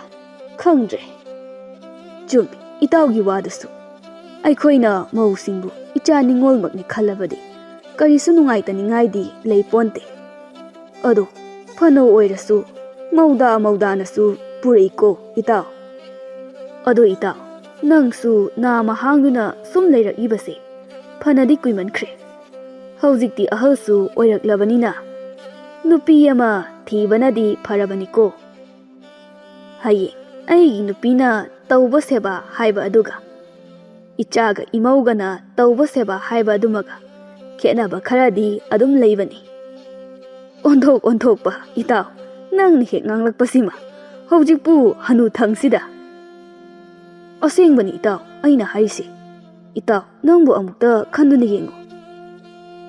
ꯐꯪꯗ꯭ꯔꯦ꯫ ꯆꯨꯝꯃꯤ, ꯏꯇꯥꯎꯒꯤ ꯋꯥꯗꯨꯁꯨ꯫ ꯑꯩꯈꯣꯏꯅ ꯃꯧꯁꯤꯡꯕꯨ ꯏꯆꯥ ꯅꯤꯡꯉꯣꯜꯃꯛꯅꯤ ꯈꯜꯂꯕꯗꯤ ꯀꯔꯤꯁꯨ ꯅꯨꯡꯉꯥꯏꯇꯅꯤꯡꯉꯥꯏꯗꯤ ꯂꯩꯄꯣꯟꯇꯦ꯫ ꯑꯗꯣ ꯐꯅ ꯑꯣꯏꯔꯁꯨ ꯃꯧꯗꯥ ꯃꯧꯗꯥꯅꯁꯨ ꯄꯨꯔꯛꯏꯀꯣ ꯏꯇꯥꯎ꯫ ꯑꯗꯣ ꯏꯇꯥꯎ, ꯅꯪꯁꯨ ꯅꯥꯃ ꯍꯥꯡꯗꯨꯅ ꯁꯨꯝ ꯂꯩꯔꯛꯏꯕꯁꯦ ꯐꯅꯗꯤ ꯀꯨꯏꯃꯟꯈ꯭ꯔꯦ꯫ ꯍꯧꯖꯤꯛꯇꯤ ꯑꯍꯜꯁꯨ ꯑꯣꯏꯔꯛꯂꯕꯅꯤꯅ ꯅꯨꯄꯤ ꯑꯃ ꯊꯤꯕꯅꯗꯤ ꯐꯔꯕꯅꯤꯀꯣ꯫ ꯍꯌꯦꯡ ꯑꯩꯒꯤ ꯅꯨꯄꯤꯅ ꯇꯧꯕ ꯁꯦꯕꯥ ꯍꯥꯏꯕ ꯑꯗꯨꯒ ꯏꯆꯥꯒ ꯏꯃꯧꯒꯅ ꯇꯧꯕ ꯁꯦꯕꯥ ꯍꯥꯏꯕ ꯑꯗꯨꯃꯒ ꯈꯦꯠꯅꯕ ꯈꯔꯗꯤ ꯑꯗꯨꯝ ꯂꯩꯕꯅꯤ꯫ ꯑꯣꯟꯊꯣꯛ ꯑꯣꯟꯊꯣꯛꯄ ꯏꯇꯥꯎ, ꯅꯪꯅ ꯍꯦꯛ ꯉꯥꯡꯂꯛꯄꯁꯤꯃ ꯍꯧꯖꯤꯛꯄꯨ ꯍꯅꯨꯊꯪꯁꯤꯗ꯫ ꯑꯁꯦꯡꯕꯅꯤ ꯏꯇꯥꯎ, ꯑꯩꯅ ꯍꯥꯏꯔꯤꯁꯦ꯫ ꯏꯇꯥꯎ, ꯅꯪꯕꯨ ꯑꯃꯨꯛꯇ ꯈꯟꯗꯨꯅ ꯌꯦꯡꯉꯨ꯫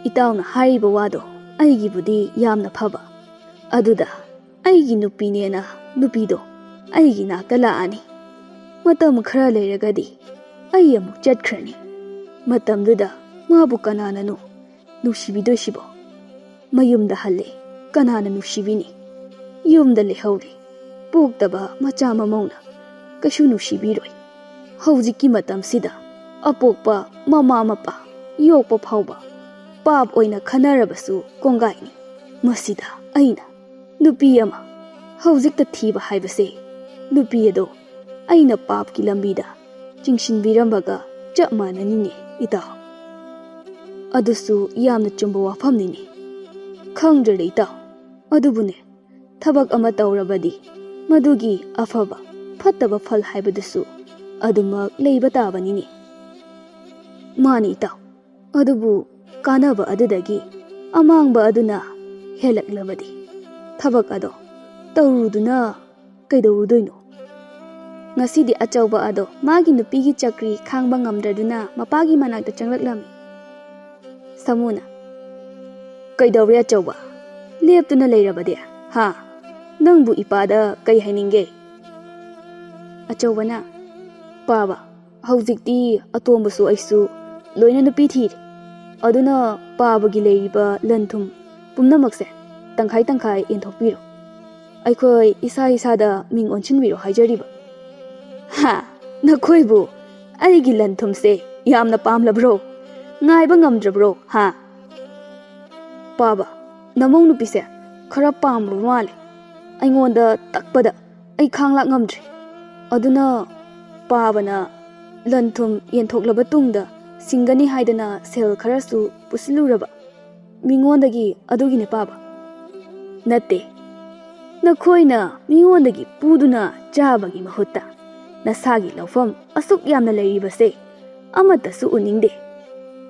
ꯏꯇꯥꯎꯅ ꯍꯥꯏꯔꯤꯕ ꯋꯥꯗꯣ ꯑꯩꯒꯤꯕꯨꯗꯤ ꯌꯥꯝꯅ ꯐꯕ꯫ ꯑꯗꯨꯗ ꯑꯩꯒꯤ ꯅꯨꯄꯤꯅꯦꯅ ꯅꯨꯄꯤꯗꯣ ꯑꯩꯒꯤ ꯅꯥꯛꯇ ꯂꯥꯛꯑꯅꯤ꯫ ꯃꯇꯝ ꯈꯔ ꯂꯩꯔꯒꯗꯤ ꯑꯩ ꯑꯃꯨꯛ ꯆꯠꯈ꯭ꯔꯅꯤ꯫ ꯃꯇꯝꯗꯨꯗ ꯃꯥꯕꯨ ꯀꯅꯥꯅꯅꯣ ꯅꯨꯡꯁꯤꯕꯤꯗꯣꯏꯁꯤꯕꯣ? ꯃꯌꯨꯝꯗ ꯍꯜꯂꯦ, ꯀꯅꯥꯅ ꯅꯨꯡꯁꯤꯕꯤꯅꯤ? ꯌꯨꯝꯗ ꯂꯩꯍꯧꯔꯦ, ꯄꯣꯛꯇꯕ ꯃꯆꯥ ꯃꯃꯧꯅ ꯀꯩꯁꯨ ꯅꯨꯡꯁꯤꯕꯤꯔꯣꯏ꯫ ꯍꯧꯖꯤꯛꯀꯤ ꯃꯇꯝꯁꯤꯗ ꯑꯄꯣꯛꯄ ꯃꯃꯥ ꯃꯄꯥ ꯌꯣꯛꯄ ꯐꯥꯎꯕ ꯄꯥꯞ ꯑꯣꯏꯅ ꯈꯟꯅꯔꯕꯁꯨ ꯀꯣꯡꯒꯥꯏꯅꯤ꯫ ꯃꯁꯤꯗ ꯑꯩꯅ ꯅꯨꯄꯤ ꯑꯃ ꯍꯧꯖꯤꯛꯇ ꯊꯤꯕ ꯍꯥꯏꯕꯁꯦ ꯅꯨꯄꯤ ꯑꯗꯣ ꯑꯩꯅ ꯄꯥꯞꯀꯤ ꯂꯝꯕꯤꯗ ꯆꯤꯡꯁꯤꯟꯕꯤꯔꯝꯕꯒ ꯆꯞ ꯃꯥꯟꯅꯅꯤꯅꯦ ꯏꯇꯥꯎ꯫ ꯑꯗꯨꯁꯨ ꯌꯥꯝꯅ ꯆꯨꯝꯕ ꯋꯥꯐꯝꯅꯤꯅꯦ꯫ ꯈꯪꯗ꯭ꯔꯦꯗ ꯏꯇꯥꯎ꯫ ꯑꯗꯨꯕꯨꯅꯦ, ꯊꯕꯛ ꯑꯃ ꯇꯧꯔꯕꯗꯤ ꯃꯗꯨꯒꯤ ꯑꯐꯕ ꯐꯠꯇꯕ ꯐꯜ ꯍꯥꯏꯕꯗꯨꯁꯨ ꯑꯗꯨꯃꯛ ꯂꯩꯕ ꯇꯥꯕꯅꯤꯅꯦ꯫ ꯃꯥꯅꯤ ꯏꯇꯥꯎ, ꯑꯗꯨꯕꯨ ꯀꯥꯟꯅꯕ ꯑꯗꯨꯗꯒꯤ ꯑꯃꯥꯡꯕ ꯑꯗꯨꯅ ꯍꯦꯜꯂꯛꯂꯕꯗꯤ ꯊꯕꯛ ꯑꯗꯣ ꯇꯧꯔꯨꯗꯨꯅ ꯀꯩꯗꯧꯔꯨꯗꯣꯏꯅꯣ? ꯉꯁꯤꯗꯤ ꯑꯆꯧꯕ ꯑꯗꯣ ꯃꯥꯒꯤ ꯅꯨꯄꯤꯒꯤ ꯆꯀ꯭ꯔꯤ ꯈꯥꯡꯕ ꯉꯝꯗ꯭ꯔꯗꯨꯅ ꯃꯄꯥꯒꯤ ꯃꯅꯥꯛꯇ ꯆꯪꯂꯛꯂꯝꯃꯤ꯫ ꯁꯥꯃꯨꯅ, "ꯀꯩꯗꯧꯔꯦ ꯑꯆꯧꯕ? ꯂꯦꯞꯇꯨꯅ ꯂꯩꯔꯕꯗꯤ? ꯍꯥ? ꯅꯪꯕꯨ ꯏꯄꯥꯗ ꯀꯩ ꯍꯥꯏꯅꯤꯡꯒꯦ?" ꯑꯆꯧꯕꯅ, "ꯄꯥꯕ, ꯍꯧꯖꯤꯛꯇꯤ ꯑꯇꯣꯝꯕꯁꯨ ꯑꯩꯁꯨ ꯂꯣꯏꯅ ꯅꯨꯄꯤ ꯊꯤꯔꯦ꯫ ꯑꯗꯨꯅ ꯄꯥꯕꯒꯤ ꯂꯩꯔꯤꯕ ꯂꯟ ꯊꯨꯝ ꯄꯨꯝꯅꯃꯛꯁꯦ ꯇꯪꯈꯥꯏ ꯇꯪꯈꯥꯏ ꯌꯦꯟꯊꯣꯛꯄꯤꯔꯣ꯫ ꯑꯩꯈꯣꯏ ꯏꯁꯥ ꯏꯁꯥꯗ ꯃꯤꯡ ꯑꯣꯟꯁꯤꯟꯕꯤꯔꯣ ꯍꯥꯏꯖꯔꯤꯕ꯫ ꯍꯥ? ꯅꯈꯣꯏꯕꯨ ꯑꯩꯒꯤ ꯂꯟ ꯊꯨꯝꯁꯦ ꯌꯥꯝꯅ ꯄꯥꯝꯂꯕ꯭ꯔꯣ? ꯉꯥꯏꯕ ꯉꯝꯗ꯭ꯔꯕ꯭ꯔꯣ? ꯍꯥ? ꯄꯥꯕ, ꯅꯃꯧ ꯅꯨꯄꯤꯁꯦ ꯈꯔ ꯄꯥꯝꯕ ꯃꯥꯜꯂꯦ꯫ ꯑꯩꯉꯣꯟꯗ ꯇꯛꯄꯗ ꯑꯩ ꯈꯥꯡꯂꯥꯛ ꯉꯝꯗ꯭ꯔꯦ꯫ ꯑꯗꯨꯅ ꯄꯥꯕꯅ ꯂꯟ ꯊꯨꯝ ꯌꯦꯟꯊꯣꯛꯂꯕ ꯇꯨꯡꯗ ꯁꯤꯡꯒꯅꯤ ꯍꯥꯏꯗꯅ ꯁꯦꯜ ꯈꯔꯁꯨ ꯄꯨꯁꯤꯜꯂꯨꯔꯕ꯫ ꯃꯤꯉꯣꯟꯗꯒꯤ ꯑꯗꯨꯒꯤꯅꯦ ꯄꯥꯕ꯫ ꯅꯠꯇꯦ, ꯅꯈꯣꯏꯅ ꯃꯤꯉꯣꯟꯗꯒꯤ ꯄꯨꯗꯨꯅ ꯆꯥꯕꯒꯤ ꯃꯍꯨꯠꯇ ꯅꯁꯥꯒꯤ ꯂꯧꯐꯝ ꯑꯁꯨꯛ ꯌꯥꯝꯅ ꯂꯩꯔꯤꯕꯁꯦ ꯑꯃꯠꯇꯁꯨ ꯎꯅꯤꯡꯗꯦ꯫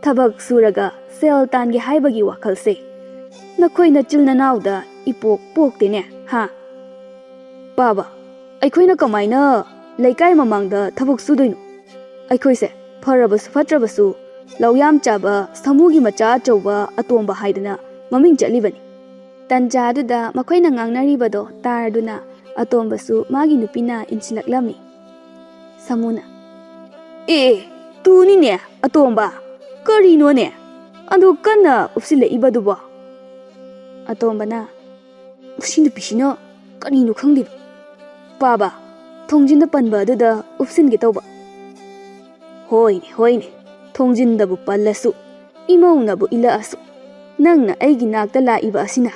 ꯊꯕꯛ ꯁꯨꯔꯒ ꯁꯦꯜ ꯇꯥꯟꯒꯦ ꯍꯥꯏꯕꯒꯤ ꯋꯥꯈꯜꯁꯦ ꯅꯈꯣꯏ ꯅꯆꯤꯜ ꯅꯅꯥꯎꯗ ꯏꯄꯣꯛ ꯄꯣꯛꯇꯦꯅꯦ, ꯍꯥ? ꯄꯥꯕ, ꯑꯩꯈꯣꯏꯅ ꯀꯃꯥꯏꯅ ꯂꯩꯀꯥꯏ ꯃꯃꯥꯡꯗ ꯊꯕꯛ ꯁꯨꯗꯣꯏꯅꯣ? ꯑꯩꯈꯣꯏꯁꯦ ꯐꯔꯕꯁꯨ ꯐꯠꯇ꯭ꯔꯕꯁꯨ ꯂꯧ ꯌꯥꯝ ꯆꯥꯕ ꯁꯥꯃꯨꯒꯤ ꯃꯆꯥ ꯑꯆꯧꯕ ꯑꯇꯣꯝꯕ ꯍꯥꯏꯗꯅ ꯃꯃꯤꯡ ꯆꯠꯂꯤꯕꯅꯤ꯫ ꯇꯟꯖꯥꯗꯨꯗ ꯃꯈꯣꯏꯅ ꯉꯥꯡꯅꯔꯤꯕꯗꯣ ꯇꯥꯔꯗꯨꯅ ꯑꯇꯣꯝꯕꯁꯨ ꯃꯥꯒꯤ ꯅꯨꯄꯤꯅ ꯏꯟꯁꯤꯜꯂꯛꯂꯝꯃꯤ꯫ ꯁꯥꯃꯨꯅ, "ꯑꯦ, ꯇꯨꯅꯤꯅꯦ ꯑꯇꯣꯝꯕ, ꯀꯔꯤꯅꯣꯅꯦ ꯑꯗꯨ ꯀꯟꯅ ꯎꯞꯁꯤꯜꯂꯛꯏꯕꯗꯨꯕꯣ?" ꯑꯇꯣꯝꯕꯅ, "ꯃꯁꯤ ꯅꯨꯄꯤꯁꯤꯅ ꯀꯔꯤꯅꯣ ꯈꯪꯗꯦꯕ꯫ ꯄꯥꯕ, ꯊꯣꯡꯖꯤꯟꯗ ꯄꯟꯕ ꯑꯗꯨꯗ ꯎꯞꯁꯤꯟꯒꯦ ꯇꯧꯕ꯫" "ꯍꯣꯏꯅꯦ, ꯍꯣꯏꯅꯦ, ꯊꯣꯡꯖꯤꯟꯗꯕꯨ ꯄꯜꯂꯁꯨ, ꯏꯃꯧꯅꯕꯨ ꯏꯜꯂꯛꯑꯁꯨ, ꯅꯪꯅ ꯑꯩꯒꯤ ꯅꯥꯛꯇ ꯂꯥꯛꯏꯕ ꯑꯁꯤꯅ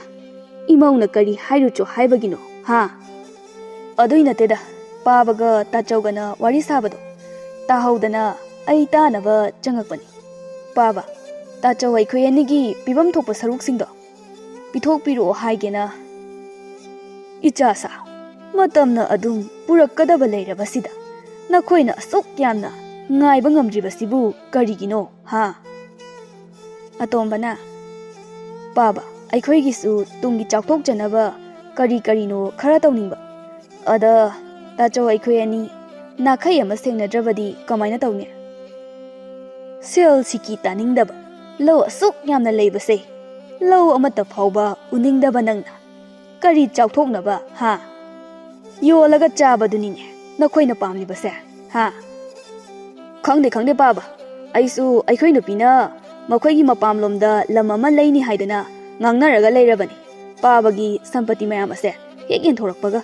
ꯏꯃꯧꯅ ꯀꯔꯤ ꯍꯥꯏꯔꯨꯆꯣ ꯍꯥꯏꯕꯒꯤꯅꯣ, ꯍꯥ?" "ꯑꯗꯨꯏ ꯅꯠꯇꯦꯗ, ꯄꯥꯕꯒ ꯇꯥꯆꯧꯒꯅ ꯋꯥꯔꯤ ꯁꯥꯕꯗꯣ ꯇꯥꯍꯧꯗꯅ ꯑꯩ ꯇꯥꯅꯕ ꯆꯪꯉꯛꯄꯅꯤ꯫ ꯄꯥꯕ, ꯇꯥꯆꯧ ꯑꯩꯈꯣꯏ ꯑꯅꯤꯒꯤ ꯄꯤꯐꯝ ꯊꯣꯛꯄ ꯁꯔꯨꯛꯁꯤꯡꯗꯣ ꯄꯤꯊꯣꯛꯄꯤꯔꯛꯑꯣ ꯍꯥꯏꯒꯦꯅ꯫" "ꯏꯆꯥꯁꯥ, ꯃꯇꯝꯅ ꯑꯗꯨꯝ ꯄꯨꯔꯛꯀꯗꯕ ꯂꯩꯔꯕꯁꯤꯗ ꯅꯈꯣꯏꯅ ꯑꯁꯨꯛ ꯌꯥꯝꯅ ꯉꯥꯏꯕ ꯉꯝꯗ꯭ꯔꯤꯕꯁꯤꯕꯨ ꯀꯔꯤꯒꯤꯅꯣ, ꯍꯥ?" ꯑꯇꯣꯝꯕꯅ, "ꯄꯥꯕ, ꯑꯩꯈꯣꯏꯒꯤꯁꯨ ꯇꯨꯡꯒꯤ ꯆꯥꯎꯊꯣꯛꯆꯅꯕ ꯀꯔꯤ ꯀꯔꯤꯅꯣ ꯈꯔ ꯇꯧꯅꯤꯡꯕ꯫ ꯑꯗ ꯇꯥꯆꯧ ꯑꯩꯈꯣꯏ ꯑꯅꯤ ꯅꯥꯈꯩ ꯑꯃ ꯁꯦꯡꯅꯗ꯭ꯔꯕꯗꯤ ꯀꯃꯥꯏꯅ ꯇꯧꯅꯤ? ꯁꯦꯜ ꯁꯤꯀꯤ ꯇꯥꯅꯤꯡꯗꯕ, ꯂꯧ ꯑꯁꯨꯛ ꯌꯥꯝꯅ ꯂꯩꯕꯁꯦ, ꯂꯧ ꯑꯃꯠꯇ ꯐꯥꯎꯕ ꯎꯅꯤꯡꯗꯕ ꯅꯪꯅ ꯀꯔꯤ ꯆꯥꯎꯊꯣꯛꯅꯕ, ꯍꯥ? ꯌꯣꯜꯂꯒ ꯆꯥꯕꯗꯨꯅꯤꯅꯦ ꯅꯈꯣꯏꯅ ꯄꯥꯝꯂꯤꯕꯁꯦ, ꯍꯥ?" "ꯈꯪꯗꯦ, ꯈꯪꯗꯦ ꯄꯥꯕ, ꯑꯩꯁꯨ ꯑꯩꯈꯣꯏ ꯅꯨꯄꯤꯅ ꯃꯈꯣꯏꯒꯤ ꯃꯄꯥꯝꯂꯣꯝꯗ ꯂꯝ ꯑꯃ ꯂꯩꯅꯤ ꯍꯥꯏꯗꯅ ꯉꯥꯡꯅꯔꯒ ꯂꯩꯔꯕꯅꯤ, ꯄꯥꯕꯒꯤ ꯁꯝꯄꯇꯤ ꯃꯌꯥꯝ ꯑꯁꯦ ꯍꯦꯛ ꯌꯦꯟꯊꯣꯔꯛꯄꯒ꯫"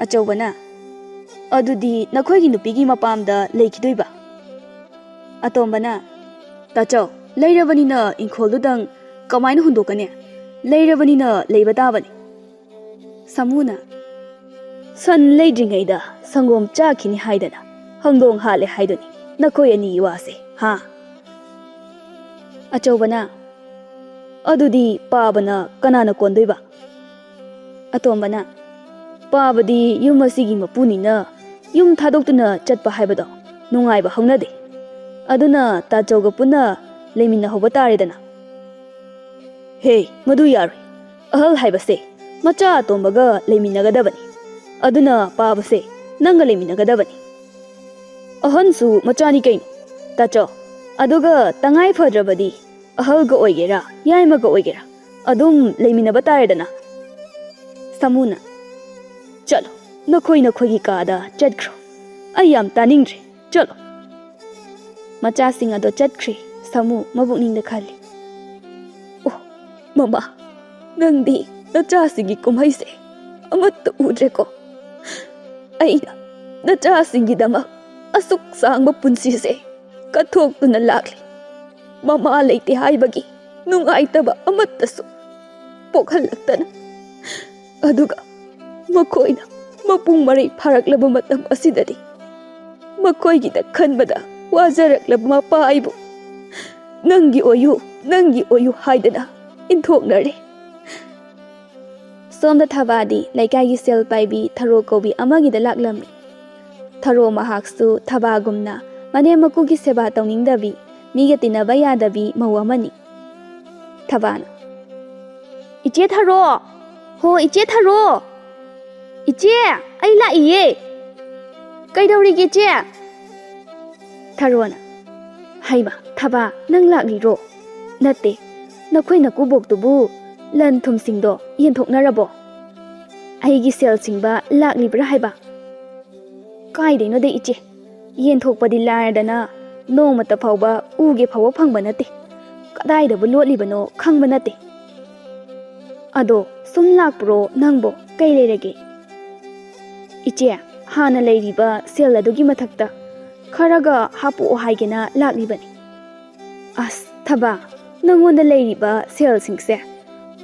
ꯑꯆꯧꯕꯅ, ꯑꯗꯨꯗꯤ ꯅꯈꯣꯏꯒꯤ ꯅꯨꯄꯤꯒꯤ ꯃꯄꯥꯝꯗ ꯂꯩꯈꯤꯗꯣꯏꯕ? ꯑꯇꯣꯝꯕꯅ, "ꯇꯥꯆꯧ, ꯂꯩꯔꯕꯅꯤꯅ ꯏꯪꯈꯣꯜꯗꯨꯗꯪ ꯀꯃꯥꯏꯅ ꯍꯨꯟꯗꯣꯛꯀꯅꯤ? ꯂꯩꯔꯕꯅꯤꯅ ꯂꯩꯕ ꯇꯥꯕꯅꯤ꯫" ꯁꯥꯃꯨꯅ, "ꯁꯟ ꯂꯩꯗ꯭ꯔꯤꯉꯩꯗ ꯁꯪꯒꯣꯝ ꯆꯥꯈꯤꯅꯤ ꯍꯥꯏꯗꯅ ꯍꯪꯗꯣꯡ ꯍꯥꯠꯂꯦ ꯍꯥꯏꯗꯨꯅꯤ ꯅꯈꯣꯏ ꯑꯅꯤꯒꯤ ꯋꯥꯁꯦ, ꯍꯥ?" ꯑꯆꯧꯕꯅ, "ꯑꯗꯨꯗꯤ ꯄꯥꯕꯅ ꯀꯅꯥꯅ ꯀꯣꯟꯗꯣꯏꯕ?" ꯑꯇꯣꯝꯕꯅ, "ꯄꯥꯕꯗꯤ ꯌꯨꯝ ꯑꯁꯤꯒꯤ ꯃꯄꯨꯅꯤꯅ ꯌꯨꯝ ꯊꯥꯗꯣꯛꯇꯨꯅ ꯆꯠꯄ ꯍꯥꯏꯕꯗꯣ ꯅꯨꯡꯉꯥꯏꯕ ꯍꯧꯅꯗꯦ꯫ ꯑꯗꯨꯅ ꯇꯥꯆꯧꯒ ꯄꯨꯟꯅ ꯂꯩꯃꯤꯟꯅꯍꯧꯕ ꯇꯥꯔꯦꯗꯅ꯫" "ꯍꯦ, ꯃꯗꯨ ꯌꯥꯔꯣꯏ꯫ ꯑꯍꯜ ꯍꯥꯏꯕꯁꯦ ꯃꯆꯥ ꯑꯇꯣꯝꯕꯒ ꯂꯩꯃꯤꯟꯅꯒꯗꯕꯅꯤ꯫ ꯑꯗꯨꯅ ꯄꯥꯕꯁꯦ ꯅꯪꯒ ꯂꯩꯃꯤꯟꯅꯒꯗꯕꯅꯤ꯫" "ꯑꯍꯟꯁꯨ ꯃꯆꯥꯅꯤ ꯀꯩꯅꯣ, ꯇꯥꯆꯧ꯫ ꯑꯗꯨꯒ ꯇꯉꯥꯏ ꯐꯗ꯭ꯔꯕꯗꯤ ꯑꯍꯜꯒ ꯑꯣꯏꯒꯦꯔꯥ, ꯌꯥꯏꯃꯒ ꯑꯣꯏꯒꯦꯔꯥ, ꯑꯗꯨꯝ ꯂꯩꯃꯤꯟꯅꯕ ꯇꯥꯔꯦꯗꯅ꯫" ꯁꯥꯃꯨꯅ, "ꯆꯠꯂꯣ, ꯅꯈꯣꯏ ꯅꯈꯣꯏꯒꯤ ꯀꯥꯗ ꯆꯠꯈ꯭ꯔꯣ꯫ ꯑꯩ ꯌꯥꯝ ꯇꯥꯅꯤꯡꯗ꯭ꯔꯦ, ꯆꯠꯂꯣ꯫" ꯃꯆꯥꯁꯤꯡ ꯑꯗꯣ ꯆꯠꯈ꯭ꯔꯦ꯫ ꯁꯥꯃꯨ ꯃꯕꯨꯛꯅꯤꯡꯗ ꯈꯜꯂꯤ, "ꯑꯣ, ꯃꯃꯥ, ꯅꯪꯗꯤ ꯅꯆꯥꯁꯤꯡꯒꯤ ꯀꯨꯝꯍꯩꯁꯦ ꯑꯃꯠꯇ ꯎꯗ꯭ꯔꯦꯀꯣ꯫ ꯑꯩꯅ ꯅꯆꯥꯁꯤꯡꯒꯤꯗꯃꯛ ꯑꯁꯨꯛ ꯁꯥꯡꯕ ꯄꯨꯟꯁꯤꯁꯦ ꯀꯠꯊꯣꯛꯇꯨꯅ ꯂꯥꯛꯂꯤ꯫ ꯃꯃꯥ ꯂꯩꯇꯦ ꯍꯥꯏꯕꯒꯤ ꯅꯨꯡꯉꯥꯏꯇꯕ ꯑꯃꯠꯇꯁꯨ ꯄꯣꯛꯍꯜꯂꯛꯇꯅ꯫ ꯑꯗꯨꯒ ꯃꯈꯣꯏꯅ ꯃꯄꯨꯡ ꯃꯔꯩ ꯐꯥꯔꯛꯂꯕ ꯃꯇꯝ ꯑꯁꯤꯗꯗꯤ ꯃꯈꯣꯏꯒꯤꯗ ꯈꯟꯕꯗ ꯋꯥꯖꯔꯛꯂꯕ ꯃꯄꯥ ꯑꯩꯕꯨ ꯅꯪꯒꯤ ꯑꯣꯏꯌꯨ, ꯅꯪꯒꯤ ꯑꯣꯏꯌꯨ ꯍꯥꯏꯗꯅ ꯏꯟꯊꯣꯛꯅꯔꯦ꯫" ꯁꯣꯝꯗ ꯊꯕꯥꯗꯤ ꯂꯩꯀꯥꯏꯒꯤ ꯁꯦꯜ ꯄꯥꯏꯕꯤ ꯊꯔꯣ ꯀꯧꯕꯤ ꯑꯃꯒꯤꯗ ꯂꯥꯛꯂꯝꯃꯤ꯫ ꯊꯔꯣ ꯃꯍꯥꯛꯁꯨ ꯊꯕꯥꯒꯨꯝꯅ ꯃꯅꯦꯝ ꯃꯀꯨꯒꯤ ꯁꯦꯕꯥ ꯇꯧꯅꯤꯡꯗꯕꯤ, ꯃꯤꯒ ꯇꯤꯟꯅꯕ ꯌꯥꯗꯕꯤ ꯃꯧ ꯑꯃꯅꯤ꯫ ꯊꯕꯥꯅ, "ꯏꯆꯦ ꯊꯔꯣ! ꯍꯣ, ꯏꯆꯦ ꯊꯔꯣ! ꯏꯆꯦ, ꯑꯩ ꯂꯥꯛꯏꯌꯦ! ꯀꯩꯗꯧꯔꯤꯒꯦ, ꯏꯆꯦ?" ꯊꯔꯣꯅ, "ꯍꯩꯃ, ꯊꯕꯥ, ꯅꯪ ꯂꯥꯛꯂꯤꯔꯣ? ꯅꯠꯇꯦ, ꯅꯈꯣꯏ ꯅꯀꯨꯕꯣꯛꯇꯨꯕꯨ ꯂꯟ ꯊꯨꯝꯁꯤꯡꯗꯣ ꯌꯦꯟꯊꯣꯛꯅꯔꯕꯣ? ꯑꯩꯒꯤ ꯁꯦꯜ ꯁꯤꯡꯕ ꯂꯥꯛꯂꯤꯕ꯭ꯔꯥ ꯍꯥꯏꯕ?" "ꯀꯥꯏꯗꯩꯅꯣꯗ ꯏꯆꯦ, ꯌꯦꯟꯊꯣꯛꯄꯗꯤ ꯂꯥꯏꯔꯗꯅ ꯅꯣꯡꯃꯇ ꯐꯥꯎꯕ ꯎꯒꯦ ꯐꯥꯎꯕ ꯐꯪꯕ ꯅꯠꯇꯦ꯫ ꯀꯗꯥꯏꯗꯕꯨ ꯂꯣꯠꯂꯤꯕꯅꯣ ꯈꯪꯕ ꯅꯠꯇꯦ꯫ ꯑꯗꯣ ꯁꯨꯝ ꯂꯥꯛꯄ꯭ꯔꯣ ꯅꯪꯕꯣ? ꯀꯩ ꯂꯩꯔꯒꯦ?" "ꯏꯆꯦ, ꯍꯥꯟꯅ ꯂꯩꯔꯤꯕ ꯁꯦꯜ ꯑꯗꯨꯒꯤ ꯃꯊꯛꯇ ꯈꯔꯒ ꯍꯥꯞꯄꯛꯑꯣ ꯍꯥꯏꯒꯦꯅ ꯂꯥꯛꯂꯤꯕꯅꯤ꯫ ꯑꯁ ꯊꯕꯥ, ꯅꯪꯉꯣꯟꯗ ꯂꯩꯔꯤꯕ ꯁꯦꯜꯁꯤꯡꯁꯦ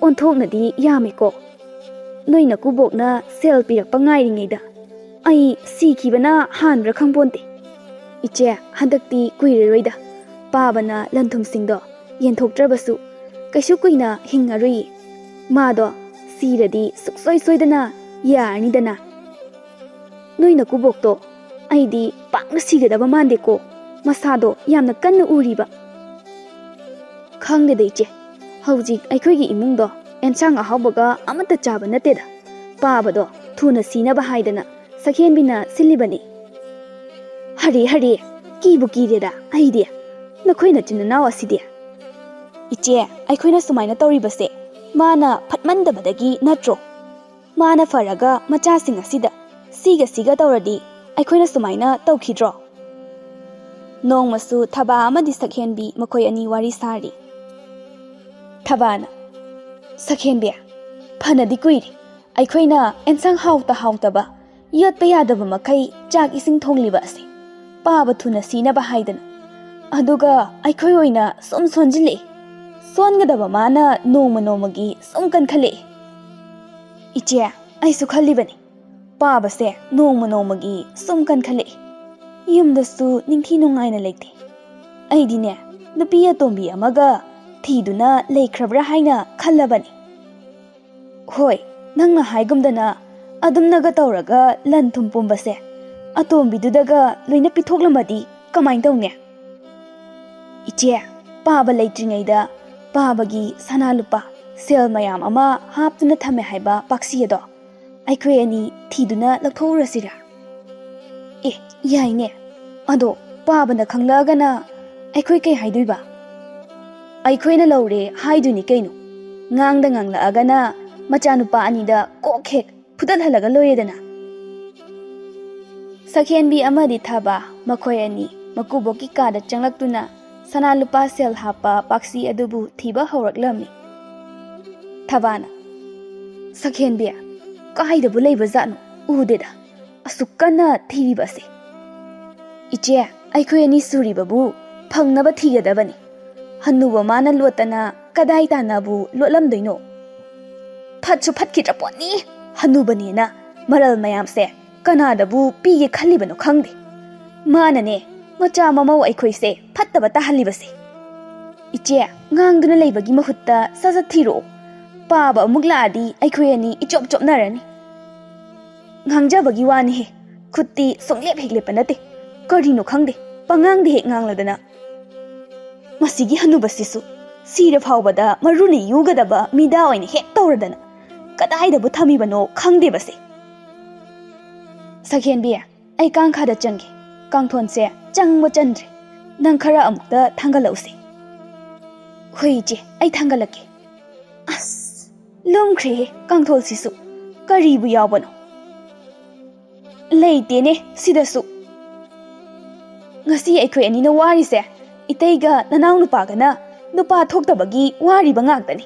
ꯑꯣꯟꯊꯣꯛꯅꯗꯤ ꯌꯥꯝꯃꯤꯀꯣ꯫ ꯅꯣꯏ ꯅꯀꯨꯕꯣꯛꯅ ꯁꯦꯜ ꯄꯤꯔꯛꯄ ꯉꯥꯏꯔꯤꯉꯩꯗ ꯑꯩ ꯁꯤꯈꯤꯕꯅ ꯍꯥꯟꯕ꯭ꯔꯥ ꯈꯪꯄꯣꯟꯇꯦ꯫ ꯏꯆꯦ, ꯍꯟꯗꯛꯇꯤ ꯀꯨꯏꯔꯔꯣꯏꯗ꯫ ꯄꯥꯕꯅ ꯂꯟ ꯊꯨꯝꯁꯤꯡꯗꯣ ꯌꯦꯟꯊꯣꯛꯇ꯭ꯔꯕꯁꯨ ꯀꯩꯁꯨ ꯀꯨꯏꯅ ꯍꯤꯡꯉꯔꯣꯏꯌꯦ꯫ ꯃꯥꯗꯣ ꯁꯤꯔꯗꯤ ꯁꯨꯛꯁꯣꯏ ꯁꯣꯏꯗꯅ ꯌꯥꯔꯅꯤꯗꯅ꯫ ꯅꯣꯏ ꯅꯀꯨꯕꯣꯛꯇꯣ ꯑꯩꯗꯤ ꯄꯥꯛꯅ ꯁꯤꯒꯗꯕ ꯃꯥꯟꯗꯦꯀꯣ꯫ ꯃꯁꯥꯗꯣ ꯌꯥꯝꯅ ꯀꯟꯅ ꯎꯔꯤꯕ꯫ ꯈꯪꯗꯦꯗ ꯏꯆꯦ, ꯍꯧꯖꯤꯛ ꯑꯩꯈꯣꯏꯒꯤ ꯏꯃꯨꯡꯗꯣ ꯑꯦꯟꯁꯥꯡ ꯑꯍꯥꯎꯕꯒ ꯑꯃꯠꯇ ꯆꯥꯕ ꯅꯠꯇꯦꯗ꯫ ꯄꯥꯕꯗꯣ ꯊꯨꯅ ꯁꯤꯅꯕ ꯍꯥꯏꯗꯅ ꯁꯛꯍꯦꯟꯕꯤꯅ ꯁꯤꯜꯂꯤꯕꯅꯤ꯫ ꯍꯔꯦ ꯍꯔꯦ, ꯀꯤꯕꯨ ꯀꯤꯔꯦꯗ ꯑꯩꯗꯤ꯫ ꯅꯈꯣꯏ ꯅꯆꯤꯟ ꯅꯅꯥꯎ ꯑꯁꯤꯗꯤ꯫ ꯏꯆꯦ, ꯑꯩꯈꯣꯏꯅ ꯁꯨꯃꯥꯏꯅ ꯇꯧꯔꯤꯕꯁꯦ ꯃꯥꯅ ꯐꯠꯃꯟꯗꯕꯗꯒꯤ ꯅꯠꯇ꯭ꯔꯣ? ꯃꯥꯅ ꯐꯔꯒ ꯃꯆꯥꯁꯤꯡ ꯑꯁꯤꯗ ꯁꯤꯒ ꯁꯤꯒ ꯇꯧꯔꯗꯤ ꯑꯩꯈꯣꯏꯅ ꯁꯨꯃꯥꯏꯅ ꯇꯧꯈꯤꯗ꯭ꯔꯣ? ꯅꯣꯡꯃꯁꯨ ꯊꯕꯥ ꯑꯃꯗꯤ ꯁꯛꯍꯦꯟꯕꯤ ꯃꯈꯣꯏ ꯑꯅꯤ ꯋꯥꯔꯤ ꯁꯥꯔꯤ꯫ ꯊꯕꯥꯅ, "ꯁꯛꯍꯦꯟꯕꯤ, ꯐꯅꯗꯤ ꯀꯨꯏꯔꯦ ꯑꯩꯈꯣꯏꯅ ꯑꯦꯟꯁꯥꯡ ꯍꯥꯎꯇ ꯍꯥꯎꯇꯕ, ꯌꯣꯠꯄ ꯌꯥꯗꯕ ꯃꯈꯩ ꯆꯥꯛ ꯏꯁꯤꯡ ꯊꯣꯡꯂꯤꯕ ꯑꯁꯦ, ꯄꯥꯕ ꯊꯨꯅ ꯁꯤꯅꯕ ꯍꯥꯏꯗꯅ꯫ ꯑꯗꯨꯒ ꯑꯩꯈꯣꯏ ꯑꯣꯏꯅ ꯁꯨꯝ ꯁꯣꯟꯖꯤꯜꯂꯛꯏ꯫ ꯁꯣꯟꯒꯗꯕ ꯃꯥꯅ ꯅꯣꯡꯃ ꯅꯣꯡꯃꯒꯤ ꯁꯨꯝ ꯀꯟꯈꯠꯂꯛꯏ꯫ ꯏꯆꯦ, ꯑꯩꯁꯨ ꯈꯜꯂꯤꯕꯅꯤ꯫ ꯄꯥꯕꯁꯦ ꯅꯣꯡꯃ ꯅꯣꯡꯃꯒꯤ ꯁꯨꯝ ꯀꯟꯈꯠꯂꯛꯏ꯫ ꯌꯨꯝꯗꯁꯨ ꯅꯤꯡꯊꯤ ꯅꯨꯡꯉꯥꯏꯅ ꯂꯩꯇꯦ꯫ ꯑꯩꯗꯤꯅꯦ, ꯅꯨꯄꯤ ꯑꯇꯣꯝꯕꯤ ꯑꯃꯒ ꯊꯤꯗꯨꯅ ꯂꯩꯈ꯭ꯔꯕ꯭ꯔꯥ ꯍꯥꯏꯅ ꯈꯜꯂꯕꯅꯤ꯫ ꯍꯣꯏ, ꯅꯪꯅ ꯍꯥꯏꯒꯨꯝꯗꯅ ꯑꯗꯨꯝꯅꯒ ꯇꯧꯔꯒ ꯂꯟ ꯊꯨꯝ ꯄꯨꯝꯕꯁꯦ ꯑꯇꯣꯝꯕꯤꯗꯨꯗꯒ ꯂꯣꯏꯅ ꯄꯤꯊꯣꯛꯂꯝꯃꯗꯤ ꯀꯃꯥꯏꯅ ꯇꯧꯅꯤ?" "ꯏꯆꯦ, ꯄꯥꯕ ꯂꯩꯇ꯭ꯔꯤꯉꯩꯗ ꯄꯥꯕꯒꯤ ꯁꯅꯥ ꯂꯨꯄꯥ, ꯁꯦꯜ ꯃꯌꯥꯝ ꯑꯃ ꯍꯥꯞꯇꯨꯅ ꯊꯝꯃꯦ ꯍꯥꯏꯕ ꯄꯥꯛꯁꯤ ꯑꯗꯣ ꯑꯩꯈꯣꯏ ꯑꯅꯤ ꯊꯤꯗꯨꯅ ꯂꯧꯊꯣꯛꯎꯔꯁꯤꯔꯥ?" "ꯑꯦ, ꯌꯥꯏꯅꯦ꯫ ꯑꯗꯣ ꯄꯥꯕꯅ ꯈꯪꯂꯛꯑꯒꯅ ꯑꯩꯈꯣꯏ ꯀꯩ ꯍꯥꯏꯗꯣꯏꯕ?" "ꯑꯩꯈꯣꯏꯅ ꯂꯧꯔꯦ ꯍꯥꯏꯗꯣꯏꯅꯤ ꯀꯩꯅꯣ꯫ ꯉꯥꯡꯗ ꯉꯥꯡꯂꯛꯑꯒꯅ ꯃꯆꯥꯅꯨꯄꯥ ꯑꯅꯤꯗ ꯀꯣꯛ ꯍꯦꯛ ꯐꯨꯗꯠꯍꯜꯂꯒ ꯂꯣꯏꯔꯦꯗꯅ꯫" ꯁꯛꯍꯦꯟꯕꯤ ꯑꯃꯗꯤ ꯊꯥꯕ ꯃꯈꯣꯏ ꯑꯅꯤ ꯃꯀꯨꯕꯣꯛꯀꯤ ꯀꯥꯗ ꯆꯪꯂꯛꯇꯨꯅ ꯁꯅꯥ ꯂꯨꯄꯥ ꯁꯦꯜ ꯍꯥꯞꯄ ꯄꯥꯛꯁꯤ ꯑꯗꯨꯕꯨ ꯊꯤꯕ ꯍꯧꯔꯛꯂꯝꯃꯤ꯫ ꯊꯕꯥꯅ, "ꯁꯛꯍꯦꯟꯕꯤ, ꯀꯥꯏꯗꯕꯨ ꯂꯩꯕ ꯖꯥꯠꯅꯣ? ꯎꯗꯦꯗ꯫ ꯑꯁꯨꯛ ꯀꯟꯅ ꯊꯤꯔꯤꯕ ꯑꯁꯦ? ꯏꯆꯦ, ꯑꯩꯈꯣꯏ ꯑꯅꯤ ꯁꯨꯔꯤꯕꯕꯨ ꯐꯪꯅꯕ ꯊꯤꯒꯗꯕꯅꯤ꯫ ꯍꯟꯅꯨꯕ ꯃꯥꯅ ꯂꯣꯠꯇꯅ ꯀꯗꯥꯏ ꯇꯥꯟꯅꯕꯨ ꯂꯣꯠꯂꯝꯗꯣꯏꯅꯣ? ꯐꯠꯁꯨ ꯐꯠꯈꯤꯗ꯭ꯔ ꯄꯣꯠꯅꯤ꯫ ꯍꯟꯅꯨꯕꯅꯦꯅ ꯃꯔꯜ ꯃꯌꯥꯝꯁꯦ ꯀꯅꯥꯗꯕꯨ ꯄꯤꯒꯦ ꯈꯜꯂꯤꯕꯅꯣ ꯈꯪꯗꯦ꯫ ꯃꯥꯅꯅꯦ ꯃꯆꯥ ꯃꯃꯧ ꯑꯩꯈꯣꯏꯁꯦ ꯐꯠꯇꯕ ꯇꯥꯍꯜꯂꯤꯕꯁꯦ꯫ ꯏꯆꯦ, ꯉꯥꯡꯗꯨꯅ ꯂꯩꯕꯒꯤ ꯃꯍꯨꯠꯇ ꯁꯠ ꯁꯠ ꯊꯤꯔꯛꯑꯣ꯫ ꯄꯥꯕ ꯑꯃꯨꯛ ꯂꯥꯛꯑꯗꯤ ꯑꯩꯈꯣꯏ ꯑꯅꯤ ꯏꯆꯣꯞ ꯆꯣꯞꯅꯔꯅꯤ꯫ ꯉꯥꯡꯖꯕꯒꯤ ꯋꯥꯅꯤꯍꯦ, ꯈꯨꯠꯇꯤ ꯁꯨꯡꯂꯦꯞ ꯍꯦꯛ ꯂꯦꯞꯄ ꯅꯠꯇꯦ꯫ ꯀꯔꯤꯅꯣ ꯈꯪꯗꯦ, ꯄꯉꯥꯡꯗ ꯍꯦꯛ ꯉꯥꯡꯂꯗꯅ꯫ ꯃꯁꯤꯒꯤ ꯍꯅꯨꯕꯁꯤꯁꯨ ꯁꯤꯔ ꯐꯥꯎꯕꯗ ꯃꯔꯨꯅ ꯌꯨꯒꯗꯕ ꯃꯤꯗꯥ ꯑꯣꯏꯅ ꯍꯦꯛ ꯇꯧꯔꯗꯅ꯫ ꯀꯗꯥꯏꯗꯕꯨ ꯊꯝꯃꯤꯕꯅꯣ ꯈꯪꯗꯦꯕꯁꯦ꯫ ꯁꯛꯍꯦꯟꯕꯤ, ꯑꯩ ꯀꯥꯡꯈꯥꯗ ꯆꯪꯒꯦ꯫ ꯀꯥꯡꯊꯣꯟꯁꯦ ꯆꯪꯕ ꯆꯟꯗ꯭ꯔꯦ꯫ ꯅꯪ ꯈꯔ ꯑꯃꯨꯛꯇ ꯊꯥꯡꯒꯠꯂꯛꯎꯁꯦ꯫ ꯍꯣꯏ ꯏꯆꯦ, ꯑꯩ ꯊꯥꯡꯒꯠꯂꯛꯀꯦ꯫ ꯑꯁ, ꯂꯨꯝꯈ꯭ꯔꯦꯍꯦ ꯀꯥꯡꯊꯣꯜꯁꯤꯁꯨ꯫ ꯀꯔꯤꯕꯨ ꯌꯥꯎꯕꯅꯣ? ꯂꯩꯇꯦꯅꯦ ꯁꯤꯗꯁꯨ꯫ ꯉꯁꯤ ꯑꯩꯈꯣꯏ ꯑꯅꯤꯅ ꯋꯥꯔꯤꯁꯦ ꯏꯇꯩꯒ ꯅꯅꯥꯎ ꯅꯨꯄꯥꯒꯅ ꯅꯨꯄꯥ ꯊꯣꯛꯇꯕꯒꯤ ꯋꯥꯔꯤꯕ ꯉꯥꯛꯇꯅꯤ꯫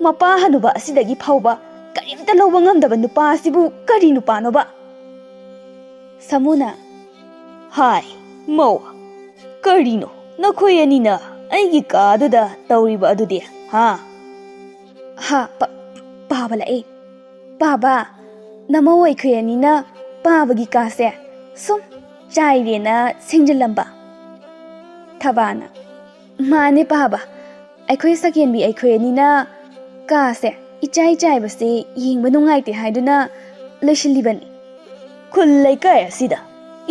ꯃꯄꯥ ꯍꯅꯨꯕ ꯑꯁꯤꯗꯒꯤ ꯐꯥꯎꯕ ꯀꯔꯤꯝꯇ ꯂꯧꯕ ꯉꯝꯗꯕ ꯅꯨꯄꯥ ꯑꯁꯤꯕꯨ ꯀꯔꯤ ꯅꯨꯄꯥꯅꯣꯕ? ꯁꯥꯃꯨꯅ, ꯍꯥꯏ, ꯃꯧ, ꯀꯔꯤꯅꯣ ꯅꯈꯣꯏ ꯑꯅꯤꯅ ꯑꯩꯒꯤ ꯀꯥꯗꯨꯗ ꯇꯧꯔꯤꯕ ꯑꯗꯨꯗꯤ, ꯍꯥ? ꯍꯥ, ꯄꯥ-, ꯄꯥꯕ ꯂꯥꯛꯑꯦ꯫ ꯄꯥꯕ, ꯅꯃꯧ ꯑꯩꯈꯣꯏ ꯑꯅꯤꯅ ꯄꯥꯕꯒꯤ ꯀꯥꯁꯦ ꯁꯨꯝ ꯆꯥꯏꯔꯦꯅ ꯁꯦꯡꯖꯤꯜꯂꯝꯕ꯫ ꯊꯕꯥꯅ, ꯃꯥꯅꯦ ꯄꯥꯕ, ꯑꯩꯈꯣꯏ ꯁꯛꯍꯦꯟꯕꯤ ꯑꯩꯈꯣꯏ ꯑꯅꯤꯅ ꯀꯥꯁꯦ ꯏꯆꯥꯏ ꯆꯥꯏꯕꯁꯦ ꯌꯦꯡꯕ ꯅꯨꯡꯉꯥꯏꯇꯦ ꯍꯥꯏꯗꯨꯅ ꯂꯣꯏꯁꯤꯜꯂꯤꯕꯅꯤ꯫ ꯈꯨꯜ ꯂꯩꯀꯥꯏ ꯑꯁꯤꯗ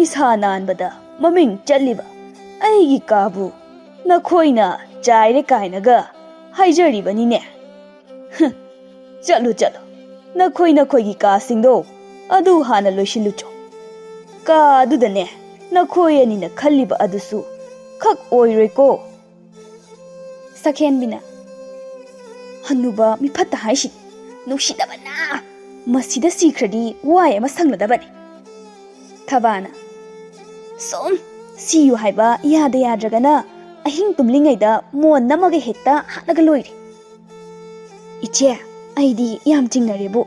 ꯏꯁꯥ ꯅꯥꯟꯕꯗ ꯃꯃꯤꯡ ꯆꯠꯂꯤꯕ ꯑꯩꯒꯤ ꯀꯥꯕꯨ ꯅꯈꯣꯏꯅ ꯆꯥꯏꯔꯦ ꯀꯥꯏꯅꯒ ꯍꯥꯏꯖꯔꯤꯕꯅꯤꯅꯦ꯫ ꯍꯨꯝ, ꯆꯠꯂꯨ, ꯆꯠꯂꯨ, ꯅꯈꯣꯏ ꯅꯈꯣꯏꯒꯤ ꯀꯥꯁꯤꯡꯗꯣ ꯑꯗꯨ ꯍꯥꯟꯅ ꯂꯣꯏꯁꯤꯜꯂꯨꯆꯣ꯫ ꯀꯥ ꯑꯗꯨꯗꯅꯦ ꯅꯈꯣꯏ ꯑꯅꯤꯅ ꯈꯜꯂꯤꯕ ꯑꯗꯨꯁꯨ ꯈꯛ ꯑꯣꯏꯔꯣꯏꯀꯣ꯫ ꯁꯛꯍꯦꯟꯕꯤꯅ, ꯍꯅꯨꯕ ꯃꯤꯐꯠꯇ ꯍꯥꯏꯁꯤꯅꯤ, ꯅꯨꯡꯁꯤꯗꯕꯅ ꯃꯁꯤꯗ ꯁꯤꯈ꯭ꯔꯗꯤ ꯋꯥꯏ ꯑꯃ ꯁꯪꯂꯗꯕꯅꯤ꯫ ꯊꯕꯥꯅ, ꯁꯨꯝ ꯁꯤꯌꯨ ꯍꯥꯏꯕ ꯌꯥꯗ ꯌꯥꯗ꯭ꯔꯒꯅ ꯑꯍꯤꯡ ꯇꯨꯝꯂꯤꯉꯩꯗ ꯃꯣꯟ ꯅꯝꯃꯒ ꯍꯦꯛꯇ ꯍꯥꯠꯂꯒ ꯂꯣꯏꯔꯦ꯫ ꯏꯆꯦ, ꯑꯩꯗꯤ ꯌꯥꯝ ꯆꯤꯡꯅꯔꯦꯕꯨ꯫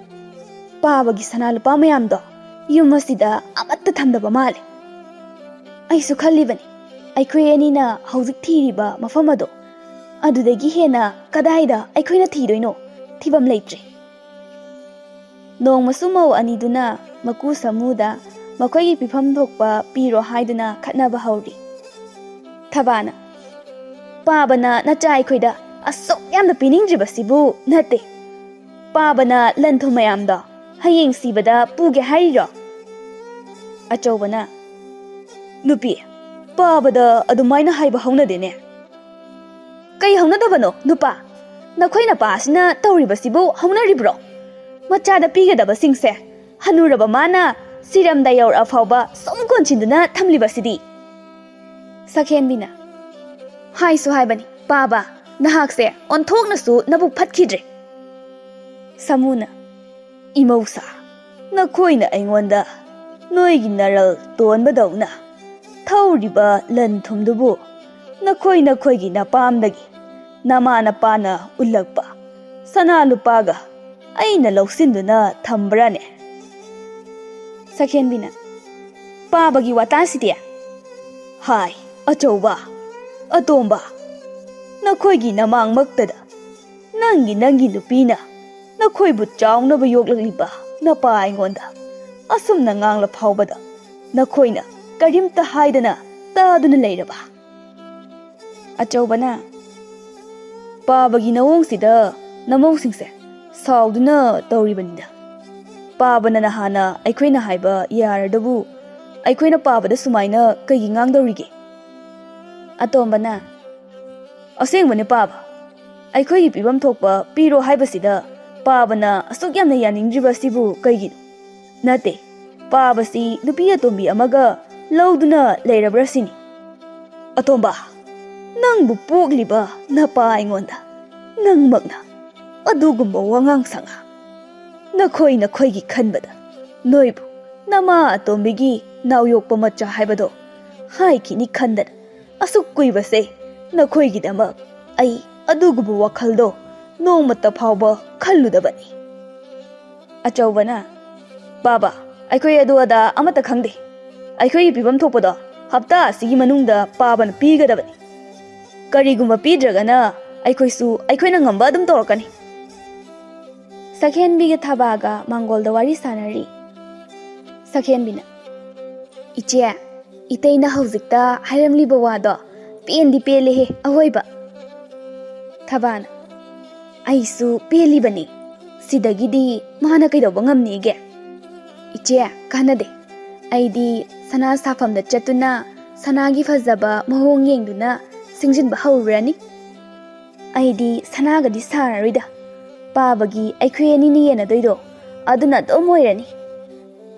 ꯄꯥꯕꯒꯤ ꯁꯅꯥ ꯂꯨꯄꯥ ꯃꯌꯥꯝꯗꯣ ꯌꯨꯝ ꯑꯁꯤꯗ ꯑꯃꯠꯇ ꯊꯝꯗꯕ ꯃꯥꯜꯂꯦ꯫ ꯑꯩꯁꯨ ꯈꯜꯂꯤꯕꯅꯤ, ꯑꯩꯈꯣꯏ ꯑꯅꯤꯅ ꯍꯧꯖꯤꯛ ꯊꯤꯔꯤꯕ ꯃꯐꯝ ꯑꯗꯣ, ꯑꯗꯨꯗꯒꯤ ꯍꯦꯟꯅ ꯀꯗꯥꯏꯗ ꯑꯩꯈꯣꯏꯅ ꯊꯤꯗꯣꯏꯅꯣ? ꯊꯤꯐꯝ ꯂꯩꯇ꯭ꯔꯦ꯫ ꯅꯣꯡꯃꯁꯨ ꯃꯧ ꯑꯅꯤꯗꯨꯅ ꯃꯀꯨ ꯁꯥꯃꯨꯗ ꯃꯈꯣꯏꯒꯤ ꯄꯤꯐꯝ ꯊꯣꯛꯄ ꯄꯤꯔꯣ ꯍꯥꯏꯗꯨꯅ ꯈꯠꯅꯕ ꯍꯧꯔꯤ꯫ ꯊꯕꯥꯅ, "ꯄꯥꯕꯅ ꯅꯆꯥ ꯑꯩꯈꯣꯏꯗ ꯑꯁꯨꯛ ꯌꯥꯝꯅ ꯄꯤꯅꯤꯡꯗ꯭ꯔꯤꯕꯁꯤꯕꯨ ꯅꯠꯇꯦ꯫ ꯄꯥꯕꯅ ꯂꯟ ꯊꯨꯝ ꯃꯌꯥꯝꯗꯣ ꯍꯌꯦꯡ ꯁꯤꯕꯗ ꯄꯨꯒꯦ ꯍꯥꯏꯔꯤꯔꯣ?" ꯑꯆꯧꯕꯅ, "ꯅꯨꯄꯤ, ꯄꯥꯕꯗ ꯑꯗꯨꯃꯥꯏꯅ ꯍꯥꯏꯕ ꯍꯧꯅꯗꯦꯅꯦ꯫" "ꯀꯩ ꯍꯧꯅꯗꯕꯅꯣ, ꯅꯨꯄꯥ? ꯅꯈꯣꯏ ꯅꯄꯥ ꯑꯁꯤꯅ ꯇꯧꯔꯤꯕꯁꯤꯕꯨ ꯍꯧꯅꯔꯤꯕ꯭ꯔꯣ? ꯃꯆꯥꯗ ꯄꯤꯒꯗꯕꯁꯤꯡꯁꯦ ꯍꯅꯨꯔꯕ ꯃꯥꯅ ꯁꯤꯔꯝꯗ ꯌꯧꯔꯛꯑ ꯐꯥꯎꯕ ꯁꯨꯝ ꯀꯣꯟꯁꯤꯟꯗꯨꯅ ꯊꯝꯂꯤꯕꯁꯤꯗꯤ?" ꯁꯛꯍꯦꯟꯕꯤꯅ, "ꯍꯥꯏꯁꯨ ꯍꯥꯏꯕꯅꯤ, ꯄꯥꯕ, ꯅꯍꯥꯛꯁꯦ ꯑꯣꯟꯊꯣꯛꯅꯁꯨ ꯅꯕꯨꯛ ꯐꯠꯈꯤꯗ꯭ꯔꯦ꯫" ꯁꯥꯃꯨꯅ, "ꯏꯃꯧꯁꯥ, ꯅꯈꯣꯏꯅ ꯑꯩꯉꯣꯟꯗ ꯅꯣꯏꯒꯤ ꯅꯔꯜ ꯇꯣꯟꯕꯗꯧꯅ ꯊꯧꯔꯤꯕ ꯂꯟ ꯊꯨꯝꯗꯨꯕꯨ ꯅꯈꯣꯏ ꯅꯈꯣꯏꯒꯤ ꯅꯄꯥꯝꯗꯒꯤ ꯅꯃꯥ ꯅꯄꯥꯅ ꯎꯠꯂꯛꯄ ꯁꯅꯥ ꯂꯨꯄꯥꯒ ꯑꯩꯅ ꯂꯧꯁꯤꯟꯗꯨꯅ ꯊꯝꯕ꯭ꯔꯥꯅꯦ?" ꯁꯛꯍꯦꯟꯕꯤꯅ, "ꯄꯥꯕꯒꯤ ꯋꯥꯇꯥꯁꯤꯗꯤ?" "ꯍꯥꯏ, ꯑꯆꯧꯕ, ꯑꯇꯣꯝꯕ, ꯅꯈꯣꯏꯒꯤ ꯅꯃꯥꯡꯃꯛꯇꯗ ꯅꯪꯒꯤ, ꯅꯪꯒꯤ ꯅꯨꯄꯤꯅ ꯅꯈꯣꯏꯕꯨ ꯆꯥꯎꯅꯕ ꯌꯣꯛꯂꯛꯂꯤꯕ ꯅꯄꯥ ꯑꯩꯉꯣꯟꯗ ꯑꯁꯨꯝꯅ ꯉꯥꯡꯂ ꯐꯥꯎꯕꯗ ꯅꯈꯣꯏꯅ ꯀꯔꯤꯝꯇ ꯍꯥꯏꯗꯅ ꯇꯥꯗꯨꯅ ꯂꯩꯔꯕ?" ꯑꯆꯧꯕꯅ, "ꯄꯥꯕꯒꯤ ꯅꯑꯣꯡꯁꯤꯗ ꯅꯃꯧꯁꯤꯡꯁꯦ ꯁꯥꯎꯗꯨꯅ ꯇꯧꯔꯤꯕꯅꯤꯗ꯫ ꯄꯥꯕꯅ ꯅꯍꯥꯟꯅ ꯑꯩꯈꯣꯏꯅ ꯍꯥꯏꯕ ꯌꯥꯔꯗꯕꯨ ꯑꯩꯈꯣꯏꯅ ꯄꯥꯕꯗ ꯁꯨꯃꯥꯏꯅ ꯀꯩꯒꯤ ꯉꯥꯡꯗꯧꯔꯤꯒꯦ?" ꯑꯇꯣꯝꯕꯅ, "ꯑꯁꯦꯡꯕꯅꯦ ꯄꯥꯕ, ꯑꯩꯈꯣꯏꯒꯤ ꯄꯤꯐꯝ ꯊꯣꯛꯄ ꯄꯤꯔꯣ ꯍꯥꯏꯕꯁꯤꯗ ꯄꯥꯕꯅ ꯑꯁꯨꯛ ꯌꯥꯝꯅ ꯌꯥꯅꯤꯡꯗ꯭ꯔꯤꯕ ꯑꯁꯤꯕꯨ ꯀꯩꯒꯤꯅꯣ? ꯅꯠꯇꯦ, ꯄꯥꯕꯁꯤ ꯅꯨꯄꯤ ꯑꯇꯣꯝꯕꯤ ꯑꯃꯒ ꯂꯧꯗꯨꯅ ꯂꯩꯔꯕ꯭ꯔꯥ ꯁꯤꯅꯤ꯫ ꯑꯇꯣꯝꯕ, ꯅꯪꯕꯨ ꯄꯣꯛꯂꯤꯕ ꯅꯄꯥ ꯑꯩꯉꯣꯟꯗ ꯅꯪꯃꯛꯅ ꯑꯗꯨꯒꯨꯝꯕ ꯋꯥꯉꯥꯡ ꯁꯉꯥꯡ꯫ ꯅꯈꯣꯏ ꯅꯈꯣꯏꯒꯤ ꯈꯟꯕꯗ ꯅꯣꯏꯕꯨ ꯅꯃꯥ ꯑꯇꯣꯝꯕꯤꯒꯤ ꯅꯥꯎꯌꯣꯛꯄ ꯃꯆꯥ ꯍꯥꯏꯕꯗꯣ ꯍꯥꯏꯈꯤꯅꯤ ꯈꯟꯗꯅ ꯑꯁꯨꯛ ꯀꯨꯏꯕꯁꯦ ꯅꯈꯣꯏꯒꯤꯗꯃꯛ ꯑꯩ ꯑꯗꯨꯒꯨꯝꯕ ꯋꯥꯈꯜꯗꯣ ꯅꯣꯡꯃꯇ ꯐꯥꯎꯕ ꯈꯜꯂꯨꯗꯕꯅꯤ꯫" ꯑꯆꯧꯕꯅ, "ꯄꯥꯕ, ꯑꯩꯈꯣꯏ ꯑꯗꯨ ꯑꯗꯥ ꯑꯃꯠꯇ ꯈꯪꯗꯦ꯫ ꯑꯩꯈꯣꯏꯒꯤ ꯄꯤꯐꯝ ꯊꯣꯛꯄꯗꯣ ꯍꯞꯇꯥ ꯑꯁꯤꯒꯤ ꯃꯅꯨꯡꯗ ꯄꯥꯕꯅ ꯄꯤꯒꯗꯕꯅꯤ꯫ ꯀꯔꯤꯒꯨꯝꯕ ꯄꯤꯗ꯭ꯔꯒꯅ ꯑꯩꯈꯣꯏꯁꯨ ꯑꯩꯈꯣꯏꯅ ꯉꯝꯕ ꯑꯗꯨꯝ ꯇꯧꯔꯛꯀꯅꯤ꯫ ꯁꯛꯍꯦꯟꯕꯤꯒ ꯊꯕꯥꯒ ꯃꯥꯡꯒꯣꯜꯗ ꯋꯥꯔꯤ ꯁꯥꯟꯅꯔꯤ꯫ ꯁꯛꯍꯦꯟꯕꯤꯅ, "ꯏꯆꯦ, ꯏꯇꯩꯅ ꯍꯧꯖꯤꯛꯇ ꯍꯥꯏꯔꯝꯂꯤꯕ ꯋꯥꯗꯣ ꯄꯦꯟꯗꯤ ꯄꯦꯜꯂꯦꯍꯦ ꯑꯋꯣꯏꯕ꯫" ꯊꯕꯥꯅ, "ꯑꯩꯁꯨ ꯄꯦꯜꯂꯤꯕꯅꯤ꯫ ꯁꯤꯗꯒꯤꯗꯤ ꯃꯥꯅ ꯀꯩꯗꯧꯕ ꯉꯝꯅꯤꯒꯦ? ꯏꯆꯦ, ꯀꯥꯟꯅꯗꯦ꯫ ꯑꯩꯗꯤ ꯁꯅꯥ ꯁꯥꯐꯝꯗ ꯆꯠꯇꯨꯅ ꯁꯅꯥꯒꯤ ꯐꯖꯕ ꯃꯑꯣꯡ ꯌꯦꯡꯗꯨꯅ ꯁꯤꯡꯖꯤꯟꯕ ꯍꯧꯔꯨꯔꯅꯤ꯫ ꯑꯩꯗꯤ ꯁꯅꯥꯒꯗꯤ ꯁꯥꯔꯔꯣꯏꯗ꯫ ꯄꯥꯕꯒꯤ ꯑꯩꯈꯣꯏ ꯑꯅꯤꯅ ꯌꯦꯟꯅꯗꯣꯏꯗꯣ ꯑꯗꯨꯅ ꯑꯗꯨꯝ ꯑꯣꯏꯔꯅꯤ꯫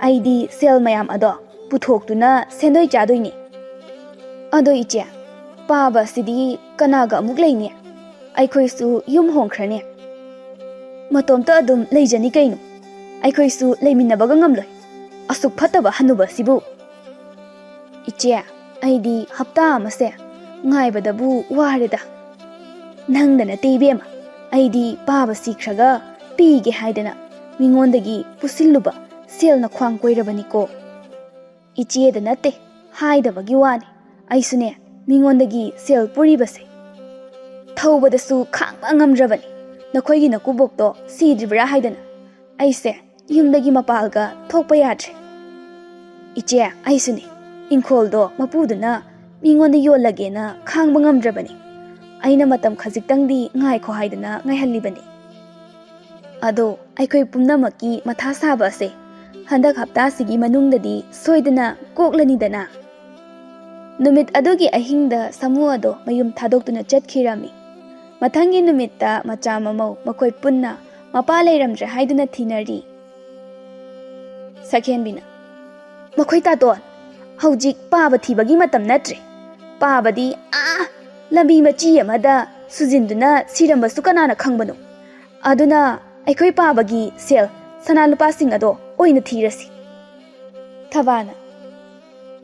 ꯑꯩꯗꯤ ꯁꯦꯜ ꯃꯌꯥꯝ ꯑꯗꯣ ꯄꯨꯊꯣꯛꯇꯨꯅ ꯁꯦꯟꯗꯣꯏ ꯆꯥꯗꯣꯏꯅꯤ꯫ ꯑꯗꯣ ꯏꯆꯦ, ꯄꯥꯕ ꯑꯁꯤꯗꯤ ꯀꯅꯥꯒ ꯑꯃꯨꯛ ꯂꯩꯅꯤ? ꯑꯩꯈꯣꯏꯁꯨ ꯌꯨꯝ ꯍꯣꯡꯈ꯭ꯔꯅꯤ꯫ ꯃꯇꯣꯝꯇ ꯑꯗꯨꯝ ꯂꯩꯖꯅꯤ ꯀꯩꯅꯣ꯫ ꯑꯩꯈꯣꯏꯁꯨ ꯂꯩꯃꯤꯟꯅꯕꯒ ꯉꯝꯂꯣꯏ꯫ ꯑꯁꯨꯛ ꯐꯠꯇꯕ ꯍꯅꯨꯕ ꯑꯁꯤꯕꯨ꯫" "ꯏꯆꯦ, ꯑꯩꯗꯤ ꯍꯞꯇꯥ ꯑꯃꯁꯦ ꯉꯥꯏꯕꯗꯕꯨ ꯋꯥꯔꯦꯗ꯫ ꯅꯪꯗ ꯅꯠꯇꯦ ꯏꯕꯦꯝꯃ, ꯑꯩꯗꯤ ꯄꯥꯕ ꯁꯤꯈ꯭ꯔꯒ ꯄꯤꯒꯦ ꯍꯥꯏꯗꯅ ꯃꯤꯉꯣꯟꯗꯒꯤ ꯄꯨꯁꯤꯜꯂꯨꯕ ꯁꯦꯜꯅ ꯈ꯭ꯋꯥꯡ ꯀꯣꯏꯔꯕꯅꯤꯀꯣ꯫ ꯏꯆꯦꯗ ꯅꯠꯇꯦ, ꯍꯥꯏꯗꯕꯒꯤ ꯋꯥꯅꯤ꯫ ꯑꯩꯁꯨꯅꯦ, ꯃꯤꯉꯣꯟꯗꯒꯤ ꯁꯦꯜ ꯄꯨꯔꯤꯕꯁꯦ ꯊꯧꯕꯗꯁꯨ ꯈꯥꯡꯕ ꯉꯝꯗ꯭ꯔꯕꯅꯤ꯫ ꯅꯈꯣꯏꯒꯤ ꯅꯀꯨꯕꯣꯛꯇꯣ ꯁꯤꯗ꯭ꯔꯤꯕ꯭ꯔꯥ ꯍꯥꯏꯗꯅ ꯑꯩꯁꯦ ꯌꯨꯝꯗꯒꯤ ꯃꯄꯥꯜꯒ ꯊꯣꯛꯄ ꯌꯥꯗ꯭ꯔꯦ꯫ ꯏꯆꯦ, ꯑꯩꯁꯨꯅꯤ꯫ ꯏꯪꯈꯣꯜꯗꯣ ꯃꯄꯨꯗꯨꯅ ꯃꯤꯉꯣꯟꯗ ꯌꯣꯜꯂꯒꯦꯅ ꯈꯥꯡꯕ ꯉꯝꯗ꯭ꯔꯕꯅꯤ꯫ ꯑꯩꯅ ꯃꯇꯝ ꯈꯖꯤꯛꯇꯪꯗꯤ ꯉꯥꯏꯈꯣ ꯍꯥꯏꯗꯅ ꯉꯥꯏꯍꯜꯂꯤꯕꯅꯤ꯫ ꯑꯗꯣ ꯑꯩꯈꯣꯏ ꯄꯨꯝꯅꯃꯛꯀꯤ ꯃꯊꯥ ꯁꯥꯕ ꯑꯁꯦ ꯍꯟꯗꯛ ꯍꯞꯇꯥꯁꯤꯒꯤ ꯃꯅꯨꯡꯗꯗꯤ ꯁꯣꯏꯗꯅ ꯀꯣꯛꯂꯅꯤꯗꯅ꯫" ꯅꯨꯃꯤꯠ ꯑꯗꯨꯒꯤ ꯑꯍꯤꯡꯗ ꯁꯥꯃꯨ ꯑꯗꯣ ꯃꯌꯨꯝ ꯊꯥꯗꯣꯛꯇꯨꯅ ꯆꯠꯈꯤꯔꯝꯃꯤ꯫ ꯃꯊꯪꯒꯤ ꯅꯨꯃꯤꯠꯇ ꯃꯆꯥ ꯃꯃꯧ ꯃꯈꯣꯏ ꯄꯨꯟꯅ ꯃꯄꯥ ꯂꯩꯔꯝꯗ꯭ꯔꯦ ꯍꯥꯏꯗꯨꯅ ꯊꯤꯅꯔꯤ꯫ ꯁꯛꯍꯦꯟꯕꯤꯅ, "ꯃꯈꯣꯏ ꯇꯥꯇꯣꯟ, ꯍꯧꯖꯤꯛ ꯄꯥꯕ ꯊꯤꯕꯒꯤ ꯃꯇꯝ ꯅꯠꯇ꯭ꯔꯦ꯫ ꯄꯥꯕꯗꯤ ꯑꯥ ꯂꯝꯕꯤ ꯃꯆꯤ ꯑꯃꯗ ꯁꯨꯖꯤꯟꯗꯨꯅ ꯁꯤꯔꯝꯕꯁꯨ ꯀꯅꯥꯅ ꯈꯪꯕꯅꯣ? ꯑꯗꯨꯅ ꯑꯩꯈꯣꯏ ꯄꯥꯕꯒꯤ ꯁꯦꯜ, ꯁꯅꯥ ꯂꯨꯄꯥꯁꯤꯡ ꯑꯗꯣ ꯑꯣꯏꯅ ꯊꯤꯔꯁꯤ꯫" ꯊꯕꯥꯅ,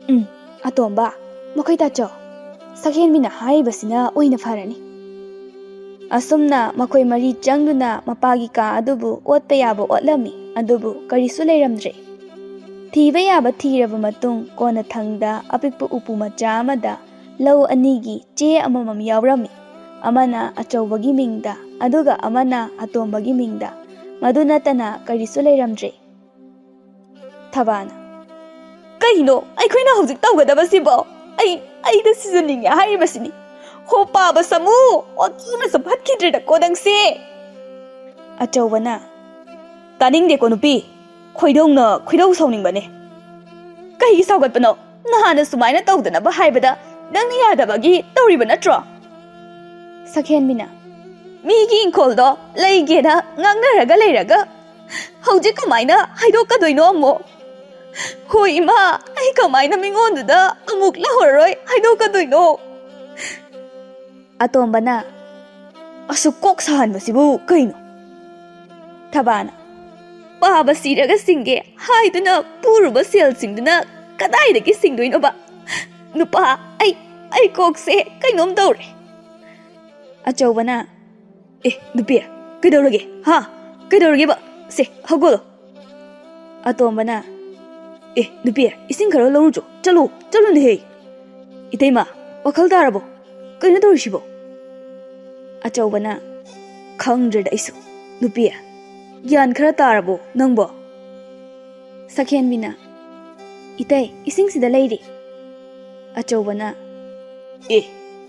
"ꯎꯝ, ꯑꯇꯣꯝꯕ, ꯃꯈꯣꯏ ꯇꯥꯆꯧ, ꯁꯛꯍꯦꯟꯕꯤꯅ ꯍꯥꯏꯔꯤꯕꯁꯤꯅ ꯑꯣꯏꯅ ꯐꯔꯅꯤ꯫" ꯑꯁꯨꯝꯅ ꯃꯈꯣꯏ ꯃꯔꯤ ꯆꯪꯗꯨꯅ ꯃꯄꯥꯒꯤ ꯀꯥ ꯑꯗꯨꯕꯨ ꯑꯣꯠꯄ ꯌꯥꯕ ꯑꯣꯠꯂꯝꯃꯤ, ꯑꯗꯨꯕꯨ ꯀꯔꯤꯁꯨ ꯂꯩꯔꯝꯗ꯭ꯔꯦ꯫ ꯊꯤꯕ ꯌꯥꯕ ꯊꯤꯔꯕ ꯃꯇꯨꯡ ꯀꯣꯟꯅꯊꯪꯗ ꯑꯄꯤꯛꯄ ꯎꯄꯨ ꯃꯆꯥ ꯑꯃꯗ ꯂꯧ ꯑꯅꯤꯒꯤ ꯆꯦ ꯑꯃꯃꯝ ꯌꯥꯎꯔꯝꯃꯤ꯫ ꯑꯃꯅ ꯑꯆꯧꯕꯒꯤ ꯃꯤꯡꯗ, ꯑꯗꯨꯒ ꯑꯃꯅ ꯑꯇꯣꯝꯕꯒꯤ ꯃꯤꯡꯗ꯫ ꯃꯗꯨ ꯅꯠꯇꯅ ꯀꯔꯤꯁꯨ ꯂꯩꯔꯝꯗ꯭ꯔꯦ꯫ ꯊꯕꯥꯅ, "ꯀꯩꯅꯣ ꯑꯩꯈꯣꯏꯅ ꯍꯧꯖꯤꯛ ꯇꯧꯒꯗꯕꯁꯤꯕꯣ? ꯑꯩ, ꯑꯩꯗ ꯁꯤꯖꯅꯤꯡꯉꯦ ꯍꯥꯏꯔꯤꯕꯁꯤꯅꯤ꯫ ꯍꯣ ꯄꯥꯕ ꯁꯥꯃꯨ, ꯑꯣꯟꯊꯣꯛꯅ ꯆꯞꯐꯠꯈꯤꯗ꯭ꯔꯦꯗꯀꯣ ꯅꯪꯁꯦ!" ꯑꯆꯧꯕꯅ, "ꯇꯥꯅꯤꯡꯗꯦꯀꯣ ꯅꯨꯄꯤ, ꯈꯣꯏꯗꯧꯅ ꯈꯣꯏꯗꯧ ꯁꯥꯎꯅꯤꯡꯕꯅꯦ꯫ ꯀꯩꯒꯤ ꯁꯥꯎꯒꯠꯄꯅꯣ? ꯅꯍꯥꯟꯅ ꯁꯨꯃꯥꯏꯅ ꯇꯧꯗꯅꯕ ꯍꯥꯏꯕꯗ ꯅꯪꯅ ꯌꯥꯗꯕꯒꯤ ꯇꯧꯔꯤꯕ ꯅꯠꯇ꯭ꯔꯣ?" ꯁꯛꯍꯦꯟꯕꯤꯅ, "ꯃꯤꯒꯤ ꯏꯪꯈꯣꯜꯗꯣ ꯂꯩꯒꯦꯅ ꯉꯥꯡꯅꯔꯒ ꯂꯩꯔꯒ ꯍꯧꯖꯤꯛ ꯀꯃꯥꯏꯅ ꯍꯥꯏꯗꯣꯛꯀꯗꯣꯏꯅꯣ ꯑꯃꯨꯛ? ꯍꯣꯏ ꯏꯃꯥ, ꯑꯩ ꯀꯃꯥꯏꯅ ꯃꯤꯉꯣꯟꯗꯨꯗ ꯑꯃꯨꯛ ꯂꯧꯔꯔꯣꯏ ꯍꯥꯏꯗꯣꯛꯀꯗꯣꯏꯅꯣ?" ꯑꯇꯣꯝꯕꯅ, "ꯑꯁꯨꯛ ꯀꯣꯛ ꯁꯥꯍꯟꯕꯁꯤꯕꯨ ꯀꯩꯅꯣ?" ꯊꯕꯥꯅ, "ꯄꯥꯕ ꯁꯤꯔꯒ ꯁꯤꯡꯒꯦ ꯍꯥꯏꯗꯨꯅ ꯄꯨꯔꯨꯕ ꯁꯦꯜꯁꯤꯡꯗꯨꯅ ꯀꯗꯥꯏꯗꯒꯤ ꯁꯤꯡꯗꯣꯏꯅꯣꯕ? ꯅꯨꯄꯥ, ꯑꯩ, ꯑꯩ ꯀꯣꯛꯁꯦ ꯀꯩꯅꯣꯝ ꯇꯧꯔꯦ꯫" ꯑꯆꯧꯕꯅ, "ꯑꯦ, ꯅꯨꯄꯤ, ꯀꯩꯗꯧꯔꯒꯦ? ꯍꯥ? ꯀꯩꯗꯧꯔꯒꯦꯕ? ꯁꯦ, ꯍꯧꯒꯠꯂꯣ꯫" ꯑꯇꯣꯝꯕꯅ, "ꯑꯦ, ꯅꯨꯄꯤ, ꯏꯁꯤꯡ ꯈꯔ ꯂꯧꯔꯨꯆꯣ꯫ ꯆꯠꯂꯣ, ꯆꯠꯂꯨꯅꯦꯍꯦ꯫ ꯏꯇꯩꯃ, ꯋꯥꯈꯜ ꯇꯥꯔꯕꯣ? ꯀꯩꯅꯣ ꯇꯧꯔꯤꯁꯤꯕꯣ?" ꯑꯆꯧꯕꯅ, "ꯈꯪꯗ꯭ꯔꯦꯗ ꯑꯩꯁꯨ꯫ ꯅꯨꯄꯤ, ꯒ꯭ꯌꯥꯟ ꯈꯔ ꯇꯥꯔꯕꯣ ꯅꯪꯕꯣ?" ꯁꯛꯍꯦꯟꯕꯤꯅ, "ꯏꯇꯩ, ꯏꯁꯤꯡꯁꯤꯗ ꯂꯩꯔꯤ꯫" ꯑꯆꯧꯕꯅ, "ꯑꯦ,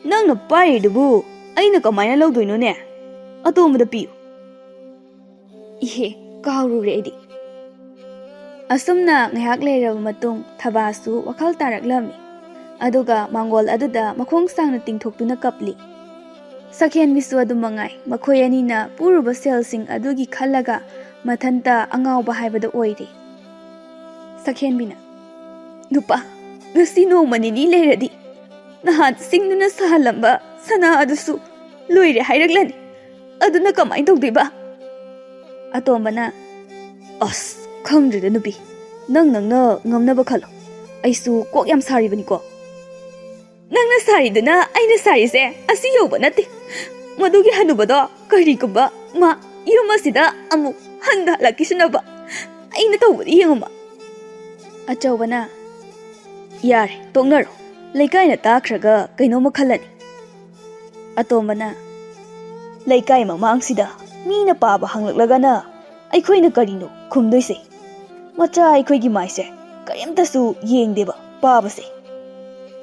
ꯅꯪꯅ ꯄꯥꯏꯔꯤꯗꯨꯕꯨ ꯑꯩꯅ ꯀꯃꯥꯏꯅ ꯂꯧꯗꯣꯏꯅꯣꯅꯦ? ꯑꯇꯣꯝꯕꯗ ꯄꯤꯌꯨ꯫" "ꯏꯍꯦ, ꯀꯥꯎꯔꯨꯔꯦ ꯑꯩꯗꯤ꯫" ꯑꯁꯨꯝꯅ ꯉꯥꯏꯍꯥꯛ ꯂꯩꯔꯕ ꯃꯇꯨꯡ ꯊꯕꯥꯁꯨ ꯋꯥꯈꯜ ꯇꯥꯔꯛꯂꯝꯃꯤ꯫ ꯑꯗꯨꯒ ꯃꯥꯡꯒꯣꯜ ꯑꯗꯨꯗ ꯃꯈꯣꯡ ꯁꯥꯡꯅ ꯇꯤꯡꯊꯣꯛꯇꯨꯅ ꯀꯞꯂꯤ꯫ ꯁꯛꯍꯦꯟꯕꯤꯁꯨ ꯑꯗꯨ ꯃꯉꯥꯏ, ꯃꯈꯣꯏ ꯑꯅꯤꯅ ꯄꯨꯔꯨꯕ ꯁꯦꯜꯁꯤꯡ ꯑꯗꯨꯒꯤ ꯈꯜꯂꯒ ꯃꯊꯟꯇ ꯑꯉꯥꯎꯕ ꯍꯥꯏꯕꯗꯨ ꯑꯣꯏꯔꯤ꯫ ꯁꯛꯍꯦꯟꯕꯤꯅ, "ꯅꯨꯄꯥ, ꯉꯁꯤ ꯅꯣꯡꯃ ꯅꯤꯅꯤ ꯂꯩꯔꯗꯤ ꯅꯍꯥꯟ ꯁꯤꯡꯗꯨꯅ ꯁꯥꯍꯜꯂꯝꯕ ꯁꯅꯥ ꯑꯗꯨꯁꯨ ꯂꯣꯏꯔꯦ ꯍꯥꯏꯔꯛꯂꯅꯤ꯫ ꯑꯗꯨꯅ ꯀꯃꯥꯏꯅ ꯇꯧꯗꯣꯏꯕ?" ꯑꯇꯣꯝꯕꯅ, "ꯑꯁ, ꯈꯪꯗ꯭ꯔꯦꯗ ꯅꯨꯄꯤ, ꯅꯪ ꯅꯪꯅ ꯉꯝꯅꯕ ꯈꯜꯂꯣ꯫ ꯑꯩꯁꯨ ꯀꯣꯛ ꯌꯥꯝ ꯁꯥꯔꯤꯕꯅꯤꯀꯣ꯫" "ꯅꯪꯅ ꯁꯥꯔꯤꯗꯨꯅ ꯑꯩꯅ ꯁꯥꯔꯤꯁꯦ ꯑꯁꯤ ꯌꯧꯕ ꯅꯠꯇꯦ꯫ ꯃꯗꯨꯒꯤ ꯍꯅꯨꯕꯗꯣ ꯀꯔꯤꯒꯨꯝꯕ ꯃꯥ ꯌꯨꯝ ꯑꯁꯤꯗ ꯑꯃꯨꯛ ꯍꯟꯗ ꯍꯜꯂꯛꯈꯤꯁꯅꯨꯕ ꯑꯩꯅ ꯇꯧꯕꯗꯤ ꯌꯦꯡꯉꯨꯕ꯫" ꯑꯆꯧꯕꯅ, "ꯌꯥꯔꯦ, ꯇꯣꯛꯅꯔꯣ꯫ ꯂꯩꯀꯥꯏꯅ ꯇꯥꯈ꯭ꯔꯒ ꯀꯩꯅꯣꯝꯃ ꯈꯜꯂꯅꯤ꯫" ꯑꯇꯣꯝꯕꯅ, "ꯂꯩꯀꯥꯏ ꯃꯃꯥꯡꯁꯤꯗ ꯃꯤꯅ ꯄꯥꯕ ꯍꯪꯂꯛꯂꯒꯅ ꯑꯩꯈꯣꯏꯅ ꯀꯔꯤꯅꯣ ꯈꯨꯝꯗꯣꯏꯁꯦ? ꯃꯆꯥ ꯑꯩꯈꯣꯏꯒꯤ ꯃꯥꯏꯁꯦ ꯀꯔꯤꯝꯇꯁꯨ ꯌꯦꯡꯗꯦꯕ ꯄꯥꯕꯁꯦ꯫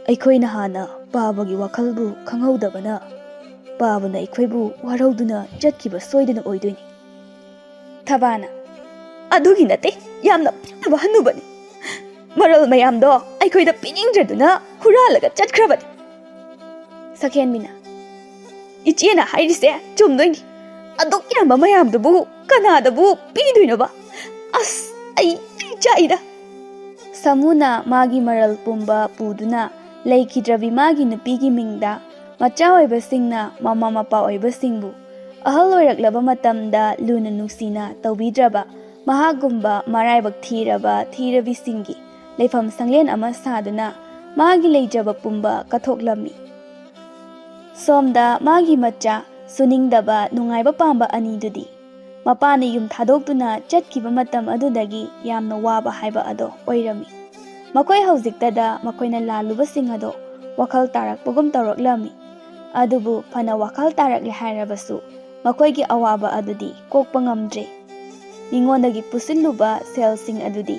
ꯑꯩꯈꯣꯏꯅ ꯍꯥꯟꯅ ꯄꯥꯕꯒꯤ ꯋꯥꯈꯜꯕꯨ ꯈꯪꯍꯧꯗꯕꯅ ꯄꯥꯕꯅ ꯑꯩꯈꯣꯏꯕꯨ ꯋꯥꯔꯧꯗꯨꯅ ꯆꯠꯈꯤꯕ ꯁꯣꯏꯗꯅ ꯑꯣꯏꯗꯣꯏꯅꯤ꯫" ꯊꯕꯥꯅ, "ꯑꯗꯨꯒꯤ ꯅꯠꯇꯦ, ꯌꯥꯝꯅ ꯐꯠꯇꯕ ꯍꯟꯅꯨꯕꯅꯤ꯫ ꯃꯔꯜ ꯃꯌꯥꯝꯗꯣ ꯑꯩꯈꯣꯏꯗ ꯄꯤꯅꯤꯡꯗ꯭ꯔꯗꯨꯅ ꯍꯨꯔꯥꯜꯂꯒ ꯆꯠꯈ꯭ꯔꯕꯅꯤ꯫" ꯁꯈꯦꯟꯕꯤꯅ, "ꯏꯆꯦꯅ ꯍꯥꯏꯔꯤꯁꯦ ꯆꯨꯝꯗꯣꯏꯅꯤ꯫ ꯑꯗꯨꯛ ꯌꯥꯝꯕ ꯃꯌꯥꯝꯗꯨꯕꯨ ꯀꯅꯥꯗꯕꯨ ꯄꯤꯗꯣꯏꯅꯣꯕ? ꯑꯁ, ꯑꯩ, ꯑꯩ ꯆꯥꯛꯏꯗ꯫" ꯁꯥꯃꯨꯅ ꯃꯥꯒꯤ ꯃꯔꯜ ꯄꯨꯝꯕ ꯄꯨꯗꯨꯅ ꯂꯩꯈꯤꯗ꯭ꯔꯕꯤ ꯃꯥꯒꯤ ꯅꯨꯄꯤꯒꯤ ꯃꯤꯡꯗ ꯃꯆꯥ ꯑꯣꯏꯕꯁꯤꯡꯅ ꯃꯃꯥ ꯃꯄꯥ ꯑꯣꯏꯕꯁꯤꯡꯕꯨ ꯑꯍꯜ ꯑꯣꯏꯔꯛꯂꯕ ꯃꯇꯝꯗ ꯂꯨꯅ ꯅꯨꯡꯁꯤꯅ ꯇꯧꯕꯤꯗ꯭ꯔꯕ ꯃꯍꯥꯛꯀꯨꯝꯕ ꯃꯔꯥꯏꯕꯛ ꯊꯤꯔꯕ ꯊꯤꯔꯕꯤꯁꯤꯡꯒꯤ ꯂꯩꯐꯝ ꯁꯪꯂꯦꯟ ꯑꯃ ꯁꯥꯗꯨꯅ ꯃꯥꯒꯤ ꯂꯩꯖꯕ ꯄꯨꯝꯕ ꯀꯠꯊꯣꯛꯂꯝꯃꯤ꯫ ꯁꯣꯝꯗ ꯃꯥꯒꯤ ꯃꯆꯥ ꯁꯨꯅꯤꯡꯗꯕ ꯅꯨꯡꯉꯥꯏꯕ ꯄꯥꯝꯕ ꯑꯅꯤꯗꯨꯗꯤ ꯃꯄꯥꯅ ꯌꯨꯝ ꯊꯥꯗꯣꯛꯇꯨꯅ ꯆꯠꯈꯤꯕ ꯃꯇꯝ ꯑꯗꯨꯗꯒꯤ ꯌꯥꯝꯅ ꯋꯥꯕ ꯍꯥꯏꯕ ꯑꯗꯣ ꯑꯣꯏꯔꯝꯃꯤ꯫ ꯃꯈꯣꯏ ꯍꯧꯖꯤꯛꯇꯗ ꯃꯈꯣꯏꯅ ꯂꯥꯜꯂꯨꯕꯁꯤꯡ ꯑꯗꯣ ꯋꯥꯈꯜ ꯇꯥꯔꯛꯄꯒꯨꯝ ꯇꯧꯔꯛꯂꯝꯃꯤ꯫ ꯑꯗꯨꯕꯨ ꯐꯅ ꯋꯥꯈꯜ ꯇꯥꯔꯛꯂꯦ ꯍꯥꯏꯔꯕꯁꯨ ꯃꯈꯣꯏꯒꯤ ꯑꯋꯥꯕ ꯑꯗꯨꯗꯤ ꯀꯣꯛꯄ ꯉꯝꯗ꯭ꯔꯦ꯫ ꯃꯤꯉꯣꯟꯗꯒꯤ ꯄꯨꯁꯤꯜꯂꯨꯕ ꯁꯦꯜꯁꯤꯡ ꯑꯗꯨꯗꯤ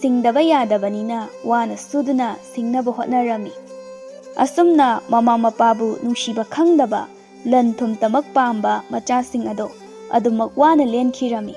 ꯁꯤꯡꯗꯕ ꯌꯥꯗꯕꯅꯤꯅ ꯋꯥꯅ ꯁꯨꯗꯨꯅ ꯁꯤꯡꯅꯕ ꯍꯣꯠꯅꯔꯝꯃꯤ꯫ ꯑꯁꯨꯝꯅ ꯃꯃꯥ ꯃꯄꯥꯕꯨ ꯅꯨꯡꯁꯤꯕ ꯈꯪꯗꯕ, ꯂꯟ ꯊꯨꯝꯇꯃꯛ ꯄꯥꯝꯕ ꯃꯆꯥꯁꯤꯡ ꯑꯗꯣ ꯑꯗꯨꯃꯛ ꯋꯥꯅ ꯂꯦꯟꯈꯤꯔꯝꯃꯤ꯫